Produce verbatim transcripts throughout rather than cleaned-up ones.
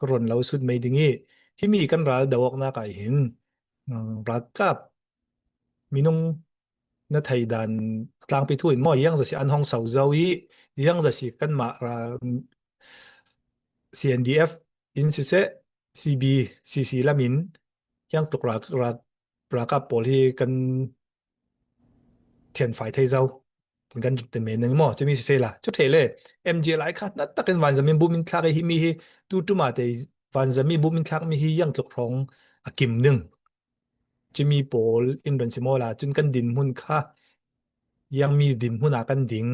ron lo sut mai ding i, himi kan ral do awknak ah hin, um, ralkap minung na thei dan tlangpi thu in maw, yang zasi an hong sau zo i, yang zasi kanmah ra, C N D F in siseh, C B C C lam in yang tluk ra, ra, ralkap pawl hi kan thianfai thei zo. Tin kan dik te men ning maw, cumi siseh la. Cu thei le, M G lai kha na takin vanzam in bum in thlak i, himi hi tu tuma te vanzam i bum in thlak mi hi yang tluk hrawng a kim ning. Cumi pawl in ran si maw la, cun kan dinhmun kha, yang mi dinhmun ah kan ding,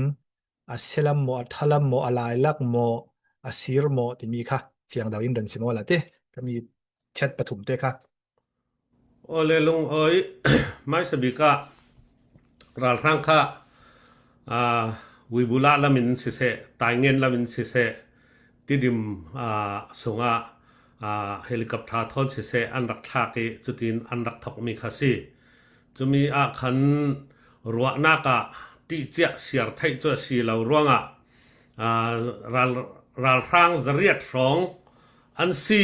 a sialam maw, a thalam maw, a lailak maw, a sir maw, timi kha fiang dau in ran si maw la te, kami chat pathum te kha. Aw le lung awi, hmaisa bik ah ralhrang kha, aa, Wibula lam in siseh, Taingen lam in siseh, Tidim, aa, sungah, aa, helicopter thawn siseh an rak thlak i, cutin an rak thokmi kha si. Cumi ah khan ruahnak ah ṭihciah siar theih cu a si lo ruangah, aa, ral, ralhrang zariat hrawng an si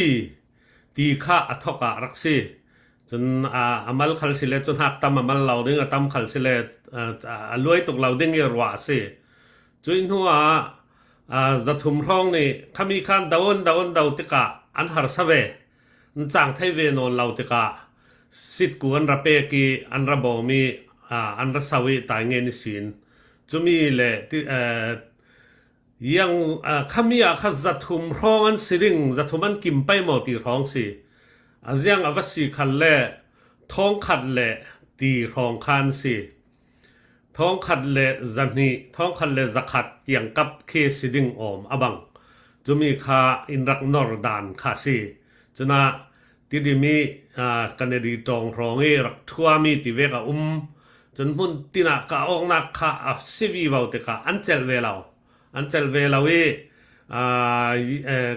ti kha a thok ah rak si. Cun, aa, a mal khal si le cun hak tam a mal lo ding, a tam khal si le, aa, a luai tuk lo ding i ruah a si. Cuih hnuah, aa, zathum hrawng nih khami khan do an do an do tikah an harsa ve. An cang thei ve nawn lo tikah sitku an ra pek i an ra bawm i, aa, an ra sau i Taingen ihsin. Cumi le ti, aa, yang, aa, khami ah kha zathum hrawng an si ding, zathum an kim pei maw ti hrawng si. A ziang a va si khal le thawngkhat le ti hrawng kha an si. Thawngkhat le zahnih, thawngkhat le zakhat kiangkap khi si ding awm a bang. Cumi kha in rak nor dan kha si. Cunah Tidim i, aa, Kanedi ṭawng hrawng i rak ṭhuami ti vek a um. Cun hmun tinah ka awknak kha a si vivo tikah an celh ve lo. An celh ve lo i, aa, i, eh,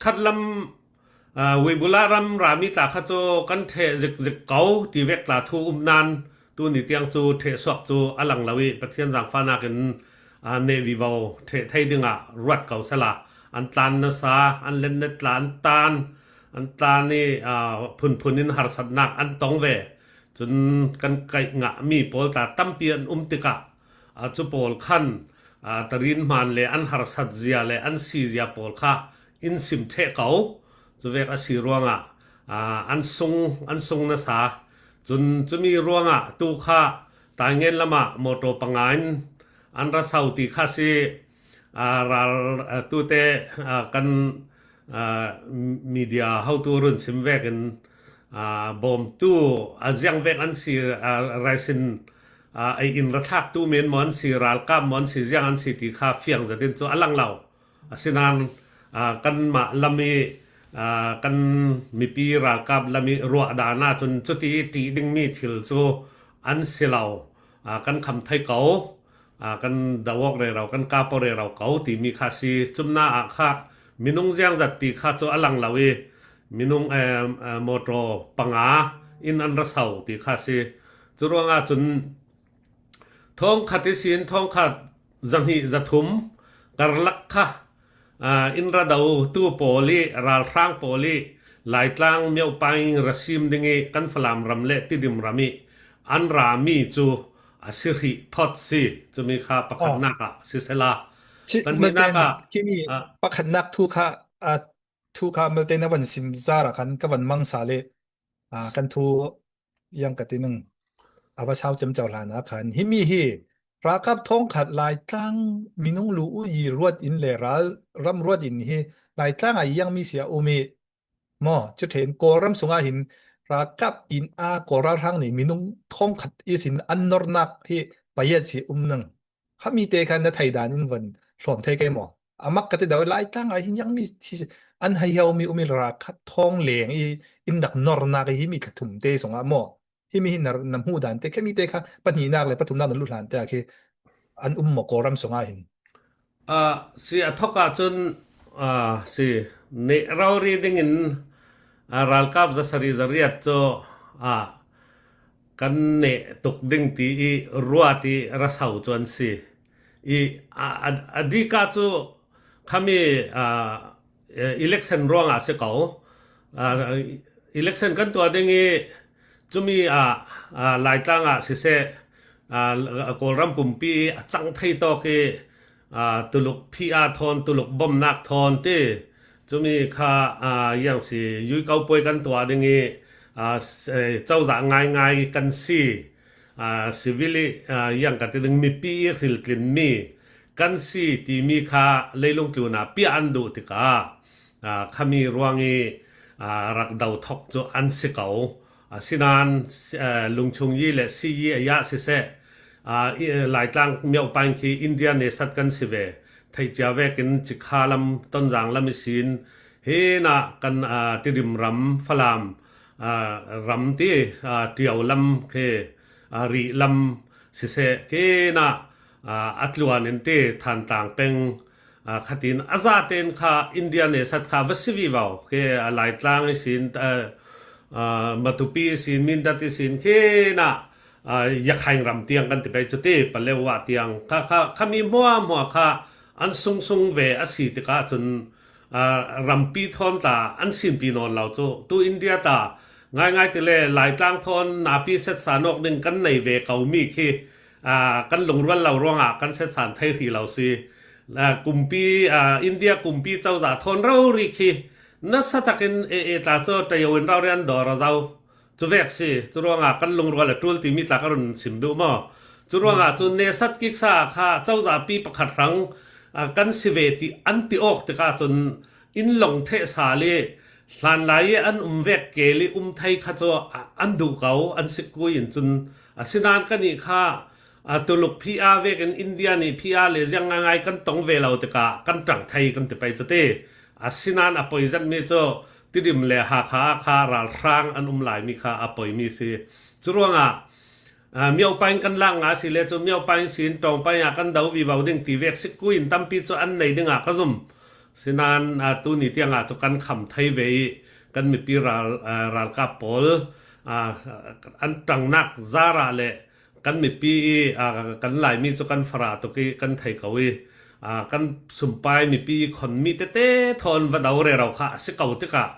khatlam, aa, Wibula ram rami tla kha cu kan ṭheh zikzik ko ti vek tla thu um nan, tuni tiang cu ṭheh suak cu a lang lo i Pathian zaangfahnak in, aa, neh vivo ṭheh thei dingah ruat ko sala. An tlan nasa, an lennet tla an tan, an tlan i, aa, phunphun in harsatnak an tong ve. Cun kan kaih ngahmi pawl tla tampi an um tikah, aa, cu pawl khan, aa, tarin hmaan le an harsat zia le an si zia pawl kha in sim ṭheh ko. Cuvek a si ruangah, aa, an sung, an sung nasa. Cun cumi ruangah tu kha Taingen lamah mawṭaw panga in an ra sau ti kha si. Aa, ral, aa, tute, aa, kan, aa, media hotu run sim vekin, aa, bawmtu a ziang vek an si, aa, raisin, aa, ei in ra thlaktu men maw an si, ralkap maw an si, ziang an si ti kha fiang zetin cu a lang lo. Asinain, aa, kanmah lam i, aa, kan mipi ralkap lam i ruah dan ahcun cuti i ṭih dingmi thil cu an si lo. Aa, kan kham thei ko. Aa, kan do awk rero, kan kap aw rero ko timi kha si. Cumna ah kha minung ziangzat ti kha cu a lang lo i minung, eh, eh, mawṭaw panga in an ra sau ti kha si. Cu ruangah cun thawngkhat ihsin thawngkhat, zahnih, zathum karlak kha, aa, in ra dotu pawl i ralhrang pawl i Laitlang miopaing ra sim ding i kan Falam ram le Tidim ram i an rami cu a si hrih phot si. Cumi kha pakhatnak ah sisela, si, pahninak ah, kimi ah, pakhatnak thu kha, aa, thu kha malte na van sim zar ah khan ka van mangsa le, aa, kan thu yang ka ti ning a va sau ciamco hlan ah khan himi hi ralkap thawngkhat Laitlang minung lu u yi ruat in le ral ram ruat in hi Laitlang ah yang mi sia um i maw, cu ṭhen Kawlram sungah hin ralkap in a Kawl ralhrang nih minung thawngkhat ihsin an nornak hi payat si um ning. Khami te kha na thei dan in van hluam thei ke maw? A mak ka ti dau, Laitlang ah hin yang mi thi, an hai hau mi um i ralkhat thawng leng i in rak nornak i himi thla thum te sungah maw? Himi hi na, na hmuh dan te, khami te kha pahnihnak le pathumnak na luh hlan te ah khi an um maw Kawlram sungah hin? Ah, si a thok ah cun, ah, si neh rori dingin, ah, ralkap zasari zariat cu, ah, kan neh tuk ding ti i ruat i ra sau cu an si. I, ah, a, a dik ah cu khami, ah, eh, election ruangah si ko. Ah, election kan tuah ding i, cumi ah, ah, Laitlang ah siseh, ah, Kawlram pumpi i a cang thei tawk i, ah, tuluk P R thawn, tuluk bomnak thawn ti, cumi kha, ah, yang si yui kau puai kan tuah ding i, ah, s-, eh, cozah ngaingai kan si, ah, civil i, ah, yang ka ti ding mipi i hriltlin mi kan si timi kha leilung tluna pia an duh tikah, ah, khami ruang i, ah, rak do thok cu an si ko. Asinan, si-, ah, lungchung yi le si yi a yah siseh, ah, i, Laitlang miopain khi India nesat kan si ve. Theihcia vekin Cikha lam, Tonzang lam ihsin, hinah kan, ah, Tidim ram, Falam, ah, ram ti, ah, Ṭio lam khi, ah, Rih lam siseh, khinah, ah, a tluan in ti Thantlang peng, ah, khatin a zaten kha India nesat kha va si vivo khi, ah, Laitlang ihsin, ah, ah, Matupi ihsin, Mindat ihsin, khinah, ah, Yakhain ram tiang kan ti pei cuti, Palewa tiang kha, kha, khami hmuahhmuah kha an sungsung ve a si tikah cun, ah, rampi thawn tla an sinpi nawn lo cu. Tu India ta ngaingai ti le Laitlang thawn napi setsan awk ding kan nei ve ko mi khi, ah, kan lungrual lo ruangah kan setsan thei hrih lo si. Ah, kumpi, ah, India kumpi cozah thawn rori khi nasa takin e, e tla cu Ṭio in rori an dawr a zo. Cu vek si, cu ruangah kan lungrual a ṭul timi tla ka run sim duh maw? Cu ruangah cu nesat kiksa kha cozahpi pakhat hrang, ah, kan si ve ti an ti awk tikah cun in lawng theh sal i hlanlai i an um vek kel i um thei kha cu, ah, an duh ko, an sikku in cun. Asinan kannih kha, ah, tuluk P R vekin India nih P R le ziang ngaingai kan tong ve lo tikah kan ṭang thei kan ti pei cuti. Asinan a poi zetmi cu Tidim le Hakha ah kha ralhrang an um laimi kha a poimi si. Cu ruangah, ah, miopain kan lak nga si le cu miopain sin ṭawngpain ah kan do vivo ding ti vek sikku in tampi cu an nei dingah ka zum. Sinan, ah, tuni tiangah cu kan kham thei ve i kan mipi ral, ah, ralkap pawl, ah, an ṭangnak zarah le kan mipi i, aa, kan Laimi cu kan fara tuk i kan thei ko i, aa, kan sumpai mipi i khonmi tete thawn va do rero kha a si ko tikah,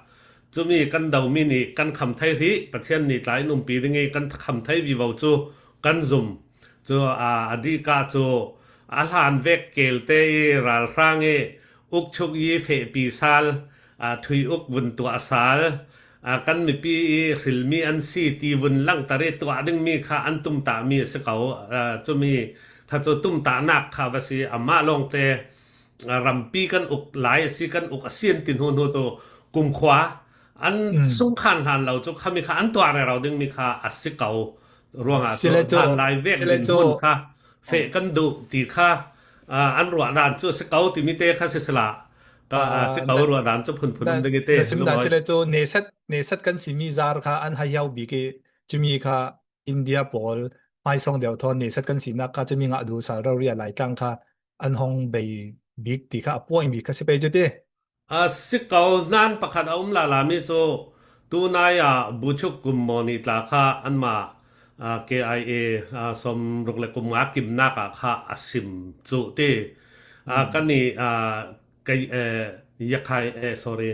cumi kan domi nih kan kham thei hrih, Pathian nih tla in umpi ding i kan kham thei vivo cu kan zum. Cu, aa, a dihkah cu a hlan vek kelte i ralhrang i ukchuk i fehpi sal, aa, thui uk vun tuah sal, aa, kan mipi i hrilmi an si ti vun langhter i tuah dingmi kha an tumtahmi a si ko. Aa, cumi kha cu tumtahnak kha va si, amah lawngte, aa, rampi kan uk lai a si, kan uk a si an ti hnu hnu tu kumkhua an sungkhan hlan lo cu khami kha an tuah rero dingmi kha a si ko. Ruangah cu hlan lai vek dinhmun kha feh kan duh ti kha, aa, an ruah dan cu a si ko timi te kha sisela, ka, aa, a si ko, ruah dan cu phunphun um ding i te. Na sim dan si le cu nesat, nesat kan simi zar kha an hai hiau bik i, cumi kha India pawl hmaisawng deuh thawn nesat kan sinak kha cumi ngah duh sal rori a Laitlang kha an hong bei bik ti kha a point bik kha si pei cu ti. A si ko, nan pakhat a um lala mi cu tunai ah Buchuk kum maw nih tla kha anmah, aa, K I A, aa, sawmruk le kum nga kimnak ah kha a sim cu ti. Aa, kan i, aa, kei, eh, Yakhai, eh, sorry,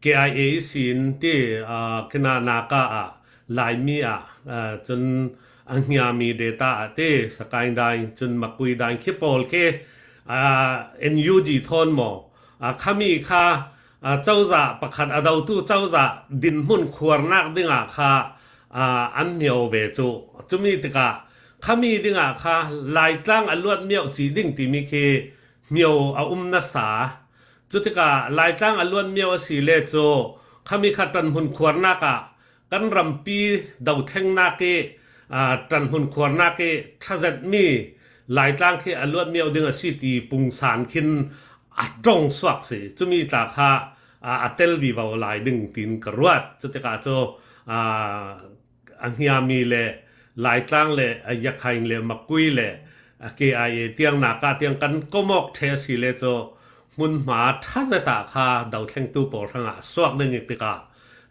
K I A i sin ti, aa, kina Naga ah Laimi ah, aa, cun a hniami data ah ti, Sakaing Daing, cun Makui Daing khi pawl khi, aa, N U G thawn maw, aa, khami kha, aa, cozah pakhat a dotu cozah dinhmun khuarnak dingah kha, aa, an hniau ve cu. Cumi tikah khami dingah kha Laitlang a luat mioh cih ding timi khi hniau a um nasa. Cutikah Laitlang a luat mioh a si le cu khami kha ṭanhmun khuarnak ah kan rampi dothlengnak i, aa, ṭanhmun khuarnak i ṭha zetmi Laitlang khi a luat mioh ding a si ti pungsan khin a ṭong suak si. Cumi tla kha, aa, a tel vivo lai ding tiin ka ruat. Cutikah cu, aa, a hniami le Laitlang le a Yakhain le Makui le a K I A tiang Naga tiang kan komawk ṭheh a si le cu hmunhma ṭha zet ah kha dothlengtu pawl hrangah a suak ding i tikah,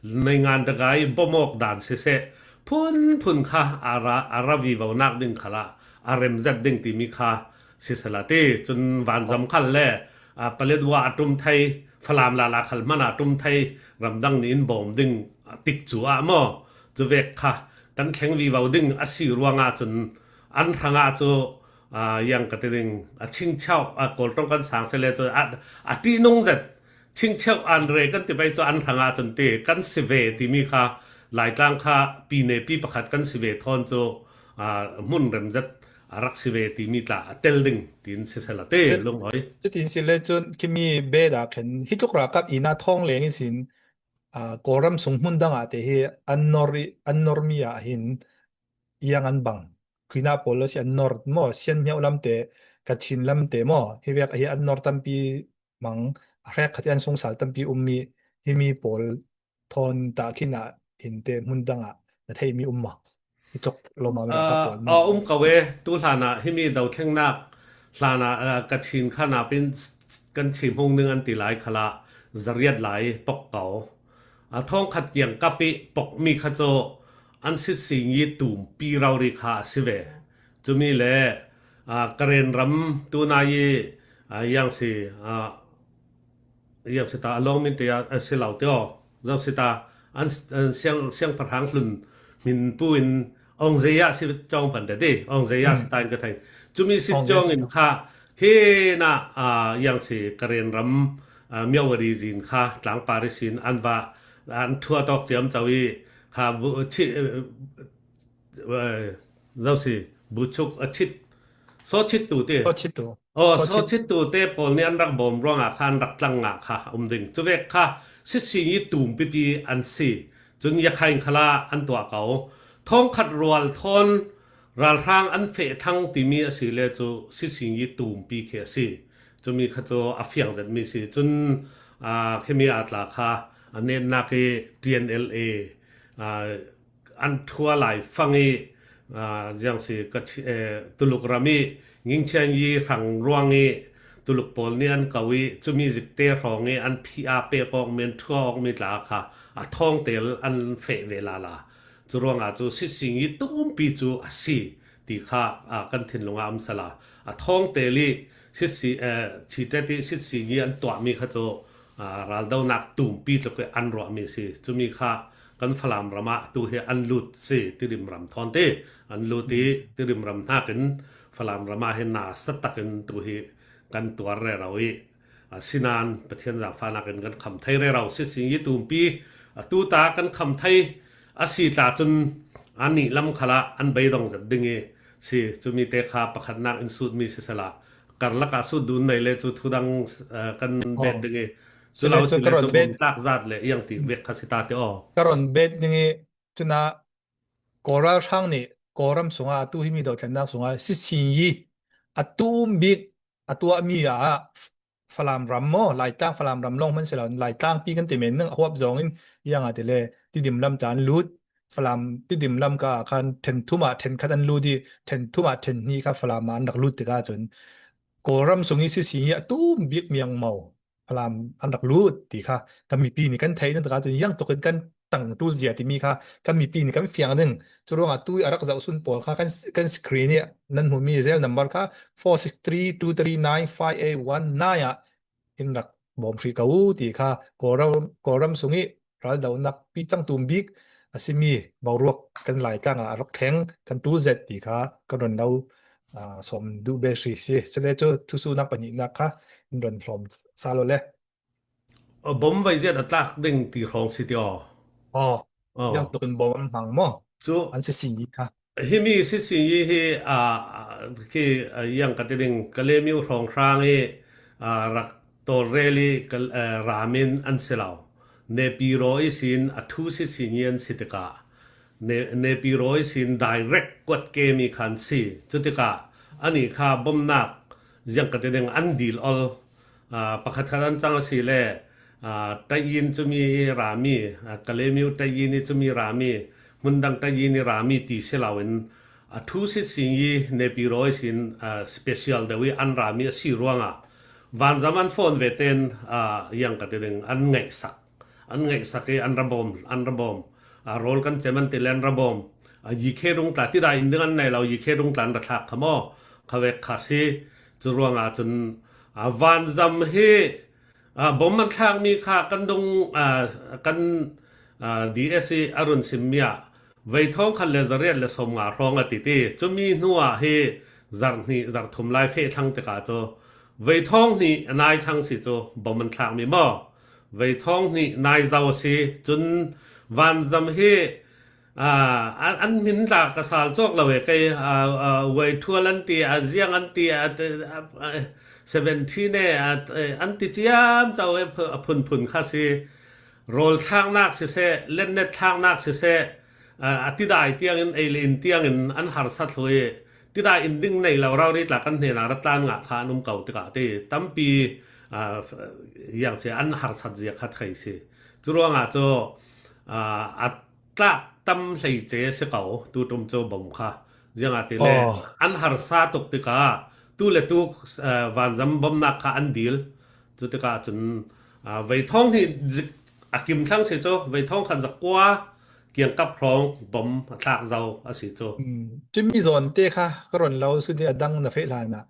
meingan dagai bomawk dan siseh, phunphun kha a ra, a ra vivonak ding khalah a rem zet ding timi kha sisela ti. Cun vanzam khal le, aa, Paletwa a ṭum thei, Falam lala khal hmana tum thei ramdang nih in bawm ding tikcu ah maw, cuvek kha kan thleng vivo ding a si ruangah cun an hrangah cu, aa, yang ka ti ding, a Chingchau, a Kawl ṭong kan sang si le cu a, a ṭihnung zet Chingchau Andre kan ti pei cu an hrangah cun ti kan si ve timi kha Laitlang kha pi nepi pakhat kan si ve thawn cu, aa, hmun rem zet a rak si ve timi tla a tel ding tiin sisela te lungawi. Cutin si le cun khimi beda khen hi tluk ralkap ina thawng leng ihsin, aa, Kawlram sung hmun dangah te hi an nor i, an normi ah hin iang an bang. Khuina pawl a si an nor maw, Sianhmiau lam te, Kachin lam te maw, hi vek hi an nor tampi mang, a hrek khat i an sungsal tampi ummi, himi pawl thawn tah khin ah hin te hmun dangah na theihmi um maw? Hi tluk lawmam ralkap pawl a um ko e, tu hlanah himi dothlengnak hlanah, aa, Kachin kha napin kan chim hung ning an ti lai khalah zariat lai pok ko. A thawngkhat kiangkap i pokmi kha cu an sitsingi tumpi rori kha a si ve. Cumi le, aa, Karen ram tunai i, aa, yang si, aa, yang si ta a lawng min te a si lo te aw. Zo si ta an, an siang, siangpahrang hlun hmin pu in Ong Zeya si cawng pan te ti. Ong Zeya si ta in ka thei. Cumi si cawng in kha khi na, aa, yang si Karen ram, aa, Myawaddy zin kha tlangpar ihsin an va an thuat awk ciamco i kha bu, chi, aa, zo si bu chuk a chit, saw chit tu ti. Saw chit tu. Aw, saw chit tu te pawl nih an rak bawm ruangah kha an rak tlang ngah kha a um ding. Cuvek kha sitsingi tumpipi an si. Cun Yakhain khalah an tuah ko. Thawngkhat rual thawn ralhrang an feh thlang timi a si le cu sitsingi tumpi khi a si. Cumi kha cu a fiang zetmi si. Cun, aa, khimi aa tla kha a netnak i T N L A, aa, an thua lai fang i, aa, ziang si ka chi, eh, Tuluk ram i Ngingchian i hrang ruang i Tuluk pawl nih an ko i cumi zikte hrawng i an phi a pek awk mi, an thua awk mi tla kha a thawngtel an feh ve lala. Cu ruangah cu sitsingi tumpi cu a si ti kha, aa, kan thinlung ah a um sala. A thawngtel i sitsi, eh, chitet i sitsingi an tuahmi kha cu, aa, raldonak tumpi tluk i an ruahmi si. Cumi kha kan Falam ram ah tu hi an lut si, Tidim ram thawn ti an lut i Tidim ram hnakin Falam ram ah hin nasa takin tu hi kan tuar rero i, a si nain Pathian zaangfahnak in kan kham thei rero. Sitsingi tumpi a tu ta kan kham thei a si tla cun a nih lam khalah an beidong zet ding i si. Cumi te kha pakhatnak in sutmi sisela, karlak ah sut dun nei le cu thudang, eh, kan bet ding i cu lo si le cu bawm tlak zat le iang ti vek kha si ta te aw. Ka ron bet ding i cun ah Kawl ralhrang nih Kawlram sungah atu himi dothlennak sungah sitsingi a tum bik a tuahmi ah Falam ram maw, Laitlang Falam ram lawng hman si lo, Laitlang pi kan ti men ning a huap zong in iang a ti le Tidim lam tla an lut, Falam Tidim lam ka khan ṭhen thum ah ṭhen khat an lut i ṭhen thum ah ṭhen hnih kha Falam ah an rak lut tikah cun Kawlram sung i sitsingi a tum bik miang maw Falam an rak lut ti kha kan mipi nih kan theih nan tikah cun iang tukin kan tang ṭul zia timi kha kan mipi nih kan fiang ding. Cu ruangah tu i a rak zohsun pawl kha kan, kan screen i nan hmuhmi zel number kha four six three two three nine five eight one nine ah in rak bawm hrih ko u ti kha Kawlram, Kawlram sung i raldohnak pi cang tum bik a simi boruak kan Laitlang ah a rak thleng kan ṭul zet ti kha kan ron lo, aa, sawm duh be hri si. Cule cu thusuhnak pahnihnak kha in ron hlawm sa law le. Aw, bom vaiziat a tlak ding ti hrawng si ti aw. Aw, aw, iang tukin bom an hmang maw? Cu an sitsingi kha. Himi sitsingi hi, aa, aa, khi, aa, iang ka ti ding, Kalemyo hrawnghrang i, aa, rak tawlrel i ka, aa, ram in an si lo. Nepi raw ihsin a thu sitsingi an si tikah, ne, Nepi raw ihsin direct kuat kemi kha an si. Cutikah anih kha bomnak ziang ka ti ding an dil ol. Aa, pakhat khat an cang a si le, aa, Tayin cumi i rami, aa, Kalemyo Tayin i cumi rami, hmundang Tayin i rami ti si loin, a thu sitsingi Nepi raw ihsin, aa, special deuh i an rami a si ruangah vanzam an fawn ve ten, aa, iang ka ti ding an ngaihsak. An ngaihsak i an ra bawm, an ra bawm. Aa, rawl kan cem an ti le an ra bawm. Aa, yikhe rung tla ti dah in ding an nei lo, yikhe rung tla an ra thlak kha maw? Kha vek kha si. Cu ruangah cun, aa, vanzam hi, Aa, bom an thlakmi kha kan dong, aa, kan, aa, D S i a run simmi ah vei thawng khat le zariat le sawmnga hrawng a titi. Cumi hnuah hi zarh hnih zarh thum lai feh thlang tikah cu vei thawng hnih a nai thlang si cu bom an thlakmi maw? Vei thawng hnih nai zo a si. Cun vanzam hi Aa, an, an hmin tla ka sal cawk lo e kei, aa, aa, Wai Thual an ti, a ziang an ti, a, a, a, seventeen e, a, an ti ciam co e, a phunphun kha si. Rawl thlaknak siseh, letnet thlaknak siseh, aa, a tidai tiangin, ei le in tiangin an harsa thlu i, tidai in ding nei lo rori tla kan hnenah ratlan ngah kha an um ko tikah ti tampi, aa, yang si an harsat zia kha thei si. Curuangah cu, aa, a tlak tam hleice a si ko, tu ṭum cu bom kha. Ziangahtile an harsa tuk tikah tu le tu, eh, vanzam bomnak kha an dil. Cu tikah cun, ah, vei thawng hnih zik a kim thlang si cu, vei thawng khat zakua kiangkap hrawng bom a thlak zo a si cu. Cumi zawn te kha ka ron lo su ti a dang na feh hlan ah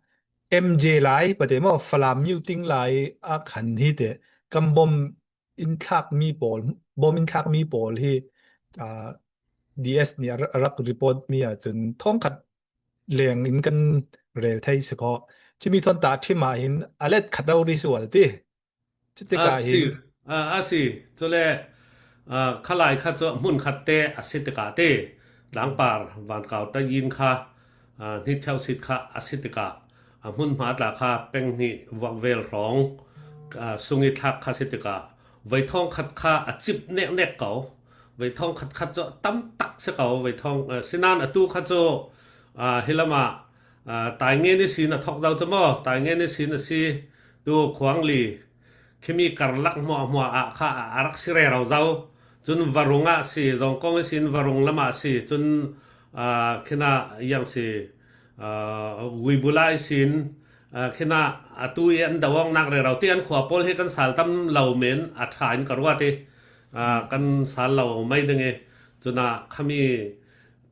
M J lai pate maw, Falam Myo Ting lai a khan hi te kan bom in thlakmi pawl, bom in thlakmi pawl hi, aa, D S nih a ra-, a rak report mi ahcun thawngkhat leng in kan rel thei si kho. Cumi thawn tah ṭhim ah hin a let khat rori si ual ti. Cutikah a si, hin, aa, a si. Cule, aa, khalai kha cu hmun khat te a si tikah ti. Tlangpar vankau ta yin kha, aa, hnitcheu sit kha a si tikah a hmunhma tla kha peng hnih vuak vel hrawng, aa, sung i thlak kha si tikah vei thawng khat kha a cip neknek ko. Vei thawng khat khat cu a tam tak si ko. Vei thawng, aa, sinan atu kha cu, aa, hi lamah, aa, Taingen ihsin a thawk zo cu maw? Taingen ihsin a si. Tu Khuangli khimi karlak hmuahhmuah ah kha a rak si rero zo. Cun Varung ah si, Zongkong ihsin Varung lamah si. Cun, aa, khinah yang si, aa, Wibula ihsin, aa, khinah atu i an do awknak rero ti an khua pawl hi kan sal tam lo men a ṭha in ka ruat i, aa, kan sal lo mai ding i. Cunah khami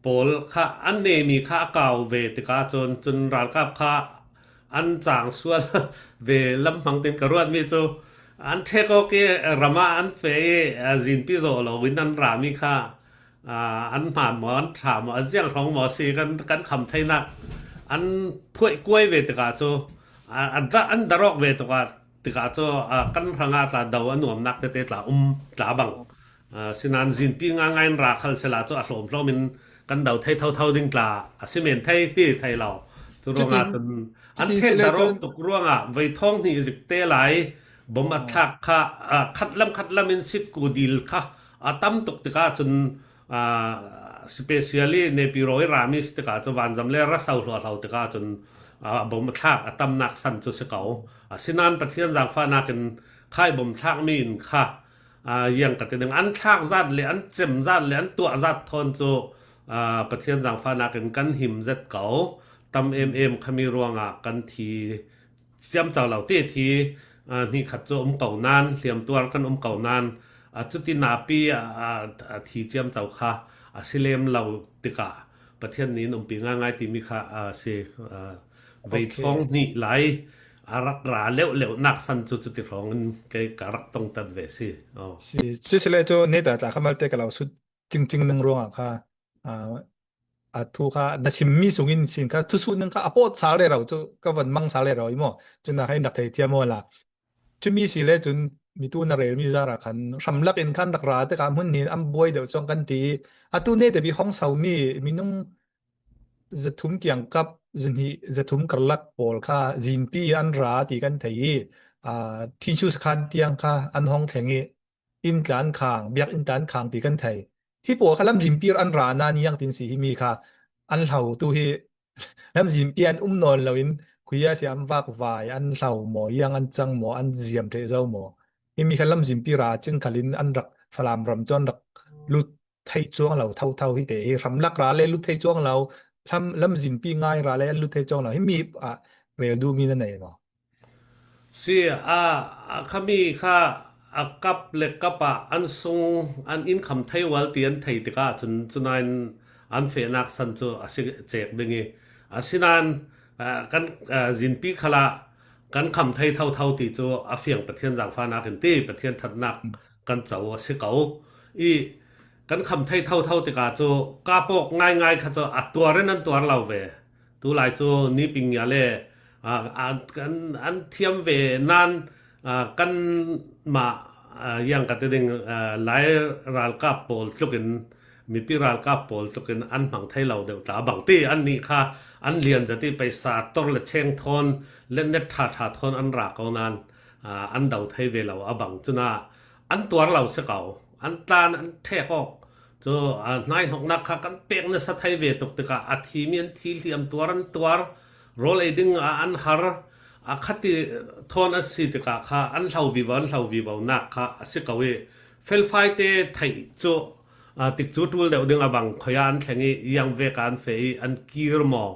pawl kha an nemi kha a kau ve tikah cun, cun ralkap kha an cang sual ve lam hmang tin ka ruatmi cu an ṭhek awk i ram ah an feh i, aa, zinpi zawh lo in an rami kha, aa, an hmaan maw, an ṭha maw, a ziang hrawng maw si kan, kan kham theinak an phuaih kuai ve tikah cu, aa, a da-, an dar awk ve tikah, tikah cu, aa, kan hrangah tla do a nuamnak tete tla um tla bang. Aa, sinan zinpi ngaingai in ra khal sehla cu a hlawmhlawm in kan do thei thotho ding tla a si men thei ti thei lo. Cu ruangah cun an ṭhek dar awk tuk ruangah vei thawng hnih zik te lai bom a thlak kha, aa, khatlam khatlam in sitku dil kha a tam tuk tikah cun, aa, specially Naypyidaw i rami si tikah cu vanzam le ra so hluahhlo tikah cun, aa, bom a thlak a tamnak san cu si ko. Asinan Pathian zaangfahnak in khai bom thlakmi in kha, aa, ziang ka ti ding, an thlak zat le an cem zat le an tuah zat thawn cu, aa, Pathian zaangfahnak in kan him zet ko. Tam em em khami ruangah kan thi ciamco lo ti thi, aa, hnih khat cu um ko nan, hliamtuar kan um ko nan, aa, cuti napi, aa, aa, aa, thi ciamco kha a si lem lo tikah Pathian nih in umpi ngaingai timi kha a si, aa, vei thawng hnih lai a rak ra leuhleuhnak san cu cuti hrawng in kei ka rak tongtat ve si. Aw. Si, si, si le cu neta tla kha malte ka lo sut cingcing ning ruangah kha, aa, a thu kha na simmi sungin sin kha thusuh ning kha a pawt sal rero cu ka van mang sal rero i maw? Cun na kha in rak thei thiam awla. Cumi si le cun mitu na relmi zarah khan hramlak in khan rak ra tikah hmun hin an buai deuh cuang kan ti i atu nete bik hong somi minung zathum kiangkap, zahnih, zathum karlak pawl kha zinpi an ra ti kan thei i, aa, Thinchu sakhan tiang kha an hong thleng i, inn tla an khang, biakinn tla an khang ti kan thei. Hi pawl kha lamzinpi an ra nan ziangtin si himi kha an hlo tu hi lamzinpi an um nawn loin khuia si an vak vai, an hlo maw, ziang an cang maw, an ziam ṭheh zo maw? Himi kha lamzinpi ra cing khalin an rak Falam ram cu an rak lut thei cuang lo thotho hi te hi hramlak ra le lut thei cuang lo, hram, lamzinpi ngai ra le an lut thei cuang lo. Himi ah rel duhmi na nei maw? Si, a, a khami kha a kap le kap ah an sung an in kham thei ual ti an thei tikah cun, cunain an fehnak san cu a si cek ding i, asinan, a, kan, a, zinpi khalah Kan kham thei thotho ti cu a fiang Pathian zaangfahnak in ti, Pathian ṭhatnak kan co a si ko. I kan kham thei thotho tikah cu kap awk ngaingai kha cu a tuar in an tuar lo ve. Tulai cu niping ya le, aa, aa, kan, an thiam ve nain, aa, kanmah, aa, yang ka ti ding, aa, Lai ralkap pawl tlukin, mipi ralkap pawl tlukin an hmang thei lo deuh ta bang ti, annih kha an lian zat i paisa tor le cheng thawn, lennet ṭha ṭha thawn an ra ko nain, aa, an do thei ve lo a bang. Cun ah an tuar lo si ko, an tlan, an ṭhek awk. Cu, aa, hnaihnoknak kha kan pek nasa thei ve tuk tikah a thimi an thi hliam, tuar an tuar, rawl ei ding ah an har, a khati thawn a si tikah kha an hlo vivo, an hlo vivo nak kha a si ko i, felfai te theih cu, aa, tikcu ṭul deuh ding a bang, khuiah an thleng i, ziang vek ah an feh i, an kir maw,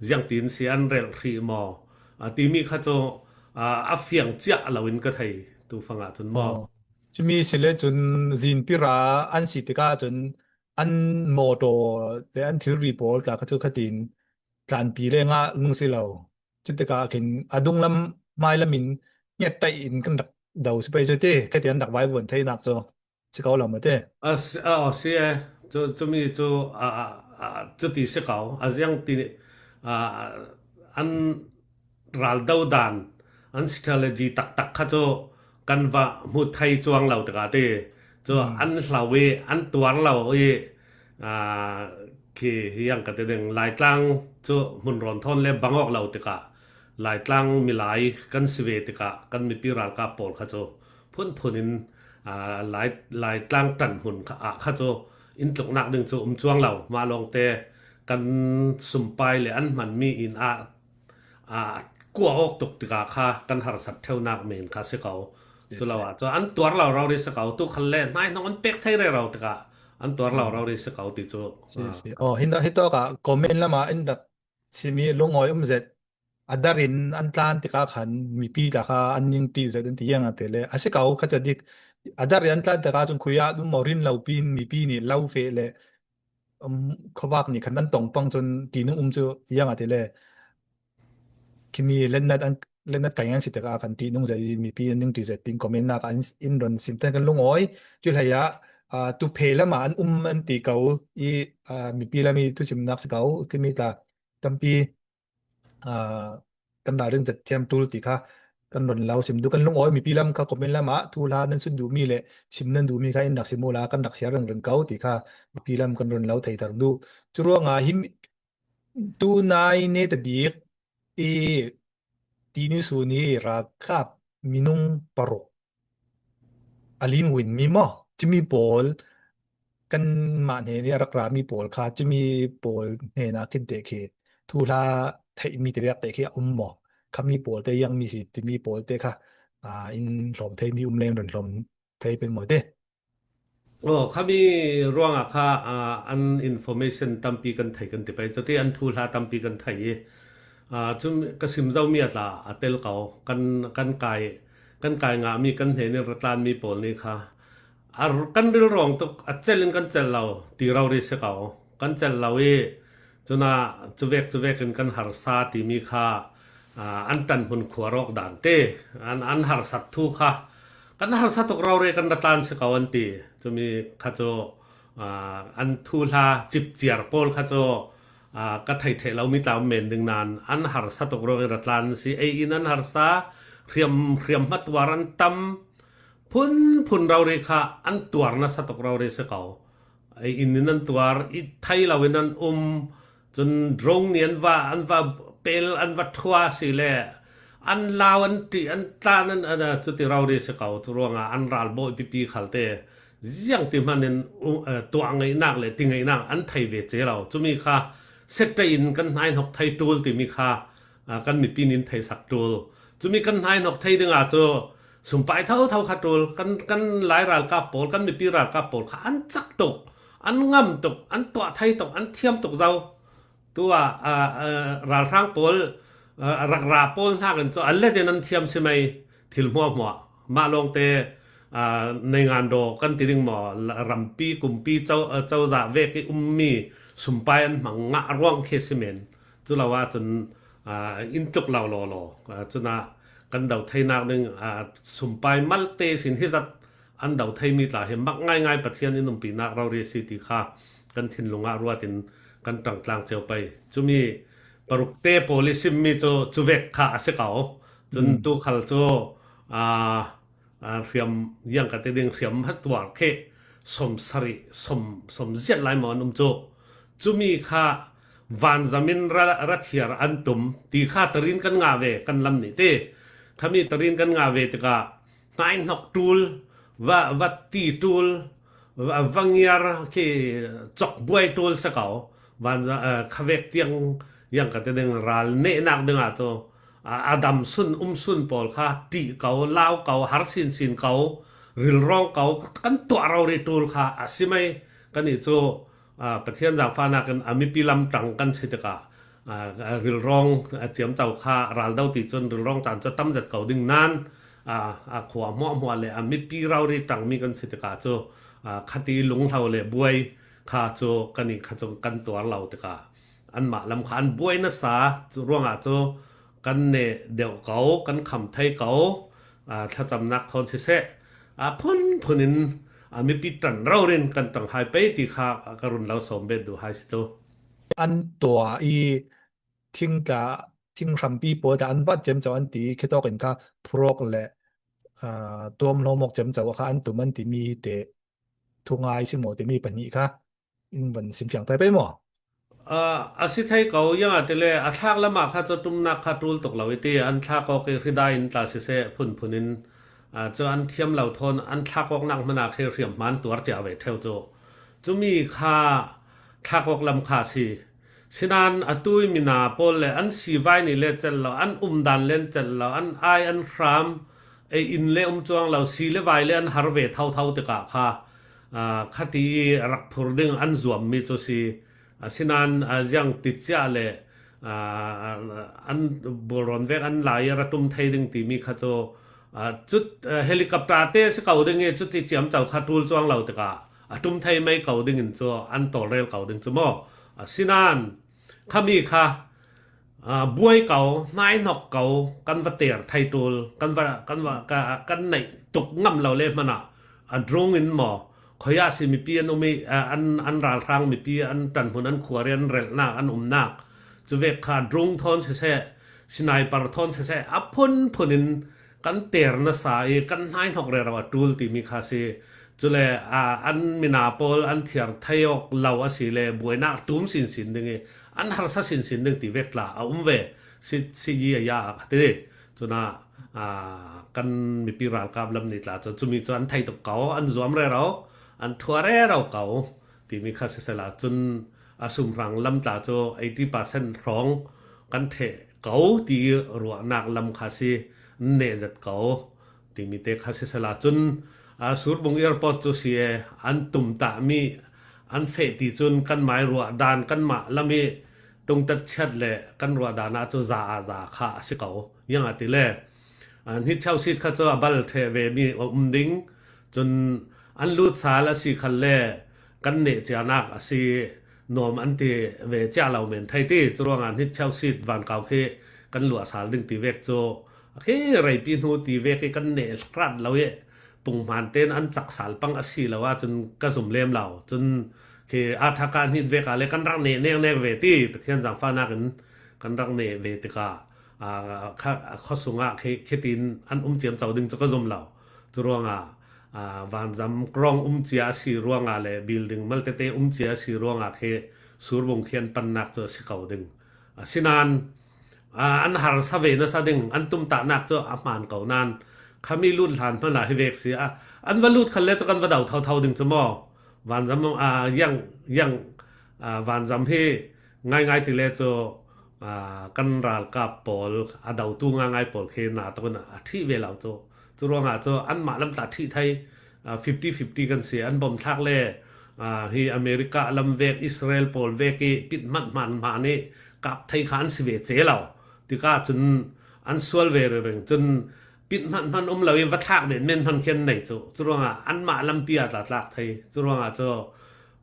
ziangtin si an relh hrih maw, aa, timi kha cu, aa, a fiang ciah lo in ka thei, tu fangah cun maw. Aw. Cumi si le cun zinpi ra an si tikah cun an mawṭaw le an thilri pawl tla kha cu khatin tlanpi le ngah lung si lo. Cutikah khin a dunglam hmailam in ngiat taih in kan rak do si pei cu ti, khatin an rak vaivuan theinak cu si ko lo maw ti? A si, a, a si e. Cu, cumi cu, a, a, a, cuti si ko. A ziang ti, a, an ral do dan, an strategy taktak kha cu kan va hmu thei cuang lo tikah ti. Cu, hmm, an hlo i, an tuar lo i, aa, khi hi yang ka ti ding, Laitlang cu hmunrawn thawn le bang awk lo tikah, Laitlang milai kan si ve tikah, kan mipi ralkap pawl kha cu phunphun in, aa, Lai, Laitlang ṭanhmun kha, ah kha cu in tluknak ding cu um cuang lo. Mah lawngte kan sumpai le an hmanmi inn ah, aa, kuah awk tuk tikah kha kan harsat ṭheunak men kha si ko. Si, cu lo si. Ah cu an tuar lo rori si ko. Tu khan le hnaihnok an pek thei rero tikah an tuar lo, hmm, rori si ko ti cu. Si, ah, si. Aw, hin, hitawk ah comment lam ah in rak simi lungawi um zet. A dar in an tlan tikah khan mipi tla kha an ning ṭih zet an ti, ziang a ti le. A si ko kha cu dik. A dar in an tlan tikah cun khui ah um maw, rin lo pin mipi nih lo feh le, um, khuavak nih khan an tong pang cun ṭihnung um cu, ziang a ti le. Khimi lennat an, lennat kai ngan si tikah khan ṭihnung zet i mipi an ning ṭih zet tiin comment nak ah in, in ron sim ten kan lungawi. Cu hlei ah, aa, tupheh lam ah an um an ti ko i, aa, mipi lam i thusimnak si ko. Khimi tla tampi, aa, kan ralrin zat thiam ṭul ti kha kan ron lo sim duh. Kan lungawi mipi lam kha comment lam ah thuhla nan sut duhmi le sim nan duhmi kha in rak sim uhla kan rak siar ringring ko ti kha mipi lam kan ron lo theiter duh. Cu ruangah hin tunai netabik i tini sun i ralkap minung paruk a lin win mi maw? Cumi pawl kanmah hnen i a rak rami pawl kha, cumi pawl hnenah khin te khi thuhla theihmi te biak te khi a um maw? Khami pawl te, ziangmi si timi pawl te kha, aa, in hlawm theimi um leng ron hlawm thei pei maw te? Aw, khami ruangah kha, aa, an information tampi kan thei kan ti pei. Cuti an thuhla tampi kan thei i, aa, cun ka sim zomi a tla a tel ko. Kan, kan kai, kan kai ngahmi, kan hnen in ra tlanmi pawl nih kha a, kan rilrawng tuk, a celh in kan celh lo ti rori si ko. Kan celh lo i cun ah cuvek cuvek in kan harsa timi kha, aa, an ṭanhmun khuar awk dan te, an, an harsat thu kha, kan harsa tuk rori kan ra tlan si ko an ti. Cumi kha cu, aa, an thuhla cipciar pawl kha cu, aa, ka thei ṭheh lomi tla um men ding nain an harsa tuk ruangin ra tlan si. Ei in an harsa, hriam, hriam hmatuar an tam, phunphun rori kha an tuar nasa tuk rori si ko. Ei in in an tuar, i thei lo in an um, cun drone nih an va, an va pel, an va ṭhua si le, an lau, an ṭih, an tlan, an, an, cuti rori si ko. Cu ruangah an ralbawi pipi khalte ziang ti hmanh in, um, eh, tuah ngeihnak le ti ngeihnak an thei ve ce lo. Cumi kha sette in kan hnaihnok thei ṭul timi kha, ah, kan mipi nih in theisak ṭul. Cumi kan hnaihnok thei ding ah cu sumpai thotho kha ṭul. Kan, kan Lai ralkap pawl, kan mipi ralkap pawl kha an cak tuk, an ngam tuk, an tuah thei tuk, an thiam tuk zo. Tu ah, ah, ah, ralhrang pawl, ah, rak ra pawl hnak in cu an let in an thiam si mei, thil hmuahhmuah. Mah lawngte, aa, neingando kan ti ding maw, la-, rampi, kumpi, co-, aa, cozah vek i ummi sumpai an hmang ngah ruang khi a si men. Cu lo ahcun, aa, in tluk lo lawlaw. Aa, cun ah kan do theinak ding, aa, sumpai malte sin hizat an do theimi tla hi mak ngaingai Pathian in umpinak rori a si ti kha kan thinlungah ruatin kan ṭangtlang cio pei. Cumi parukte pawl i simmi cu cuvek kha a si ko. Cun tu khal cu, aa, aa, hriam, ziang ka ti ding, hriam hatuar khi sawm sarih, sawm, sawm ziat lai maw an um cu. Cumi kha vanzam in ra, ra thiar an tum ti kha tarin kan ngah ve, kan lam nih ti. Khami tarin kan ngah ve tikah, hnainhnok ṭul, va, va ti ṭul, va, va ngiar khi cawk buai ṭul si ko. Van, eh, khavek tiang ziang ka ti ding, ral nehnak dingah cu, a, a dam sun, um sun pawl kha ṭih ko, lau ko, har sinsin ko, rilrawng ko, kan tuah rori ṭul kha a si mai. Kannih cu, aa, Pathian zaangfahnak in a mipi lam ṭang kan si tikah, aa, rilrawng, aa, ciamco kha ral do ti cun rilrawng caan cu tam zet ko ding nain, aa, aa, khua hmuahhmuah le a mipi rori ṭangmi kan si tikah cu, aa, khati lunghlo le buai kha cu kannih kha cu kan tuar lo tikah anmah lam kha an buai nasa ruangah cu kan neh deuh ko, kan kham thei ko, aa, thlacamnak thawn siseh, aa, phunphun in, aa, mipi ṭan rori in kan ṭang hai pei ti kha ka run lo sawm bet duh hai si cu. An tuah i thingtla, thinghrampi pawl tla an vat ciamco an ti, khitawk in kha phurok le, aa, tuamhlawm awk ciamco kha an tum an timi hi te, thungai si maw timi pahnih kha in van simfiang tai pei maw? Aa, a si thei ko, ziangahtile a thlak lamah kha cu tumnak kha ṭul tuk lo i ti, an thlak awk i hridai in tla siseh, phunphun in, aa, cu an thiam lo thawn an thlak awknak hmanah khi hriamhma an tuar cia ve ṭheu cu. Cumi kha thlak awk lam kha a si. Sinain atu i mina pawl le an sivai nih le celh lo, an umdan le an celh lo, an ai an hram, ei inn le um cuang lo, si le vai le an har ve thotho tikah kha, aa, khati i rak phur ding an zuammi cu si. Asinain, aa, ziang ti cia le, aa, an bulrawn vek an lai i ra ṭum thei ding timi kha cu, aa, cut, aa, helicopter te si ko ding i cuti ciamco kha ṭul cuang lo tikah a ṭum thei mai ko ding in cu an tawlrel ko ding cu maw? Asinain khami kha, aa, buai ko, hnaihnok ko, kan va ter thei ṭul, kan va, kan va, ka, kan neih tuk ngam lo le hmanah a drung in maw, khuaia si mipi an um i, aa, an, an ralhrang mipi an ṭanhmun, an khuari, an relhnak, an umnak, cuvek kha drung thawn siseh, sniper thawn siseh, a phunphun in kan ter nasa i kan hnaihnok rero a ṭul timi kha si. Cule, aa, an mina pawl an thiar thei awk lo a si le buainak a tum sinsin ding i an harsa sinsin ding ti vek tla a um ve si, si i a ya a ka ti. Cunah, aa, kan mipi ralkap lam nih tla cu cumi cu an thei tuk ko, an zuam rero, an ṭhua rero ko timi kha sisela cun a sumhrang lam tla cu eighty percent hrawng kan ṭheh ko ti ruahnak lam kha si, an neh zet ko timi te kha sisela cun, aa, Surbung Airport cu si e, an tumtahmi an feh ti cun kanmai ruah dan kanmah lam i tungtat chiat le kan ruah dan ah cu za ah za kha a si ko. Ziangahtile, aa, hnitcheu sit kha cu a bal ṭheh ve mi a um ding. Cun an lut sal a si khalle kan neh cianak a si nuam an ti ve cia lo men thei ti. Curuangah hnitcheu sit vankau khi kan luah sal ding ti vek cu a khi reipi hnu ti vek i kan neh hrat lo i punghman tein an cak sal pang a si lo ahcun ka zum lem lo. Cun khi a thaka hnit vek ah le kan rak neh neknek ve ti, Pathian zaangfahnak in kan rak neh ve tikah, aa, kha, khuasung ah khi, khitin an um ciamco ding cu ka zum lo. Curuangah, aa, vanzam krong um cia a si ruangah le building maltete um cia a si ruangah khi Surbung khi an pannak cu a si ko ding. Asinain, aa, an harsa ve nasa ding, an tumtahnak cu a hmaan ko nain khami lut hlan hmanah hi vek si. Aa, an va lut khalle cu kan va do thotho ding cu maw? Vanzam, aa, ziang, ziang, aa, vanzam hi ngaingai ti le cu, aa, kan ralkap pawl, a dotu ngaingai pawl khi na tuk in a ṭhih ve lo cu. Curuangah cu anmah lam tla ṭhih thei, aa, fifty fifty kan si. An bom thlak le, aa, hi America lam vek, Israel pawl vek i pit hmanh hmanh hmanh i kap thei kha an si ve ce lo. Tikah cun an sual ve ringring. Cun pit hmanh hmanh um lo i va thlak men men hmanh khi an nei cu. Curuangah anmah lampi ah tla tlak thei. Curuangah cu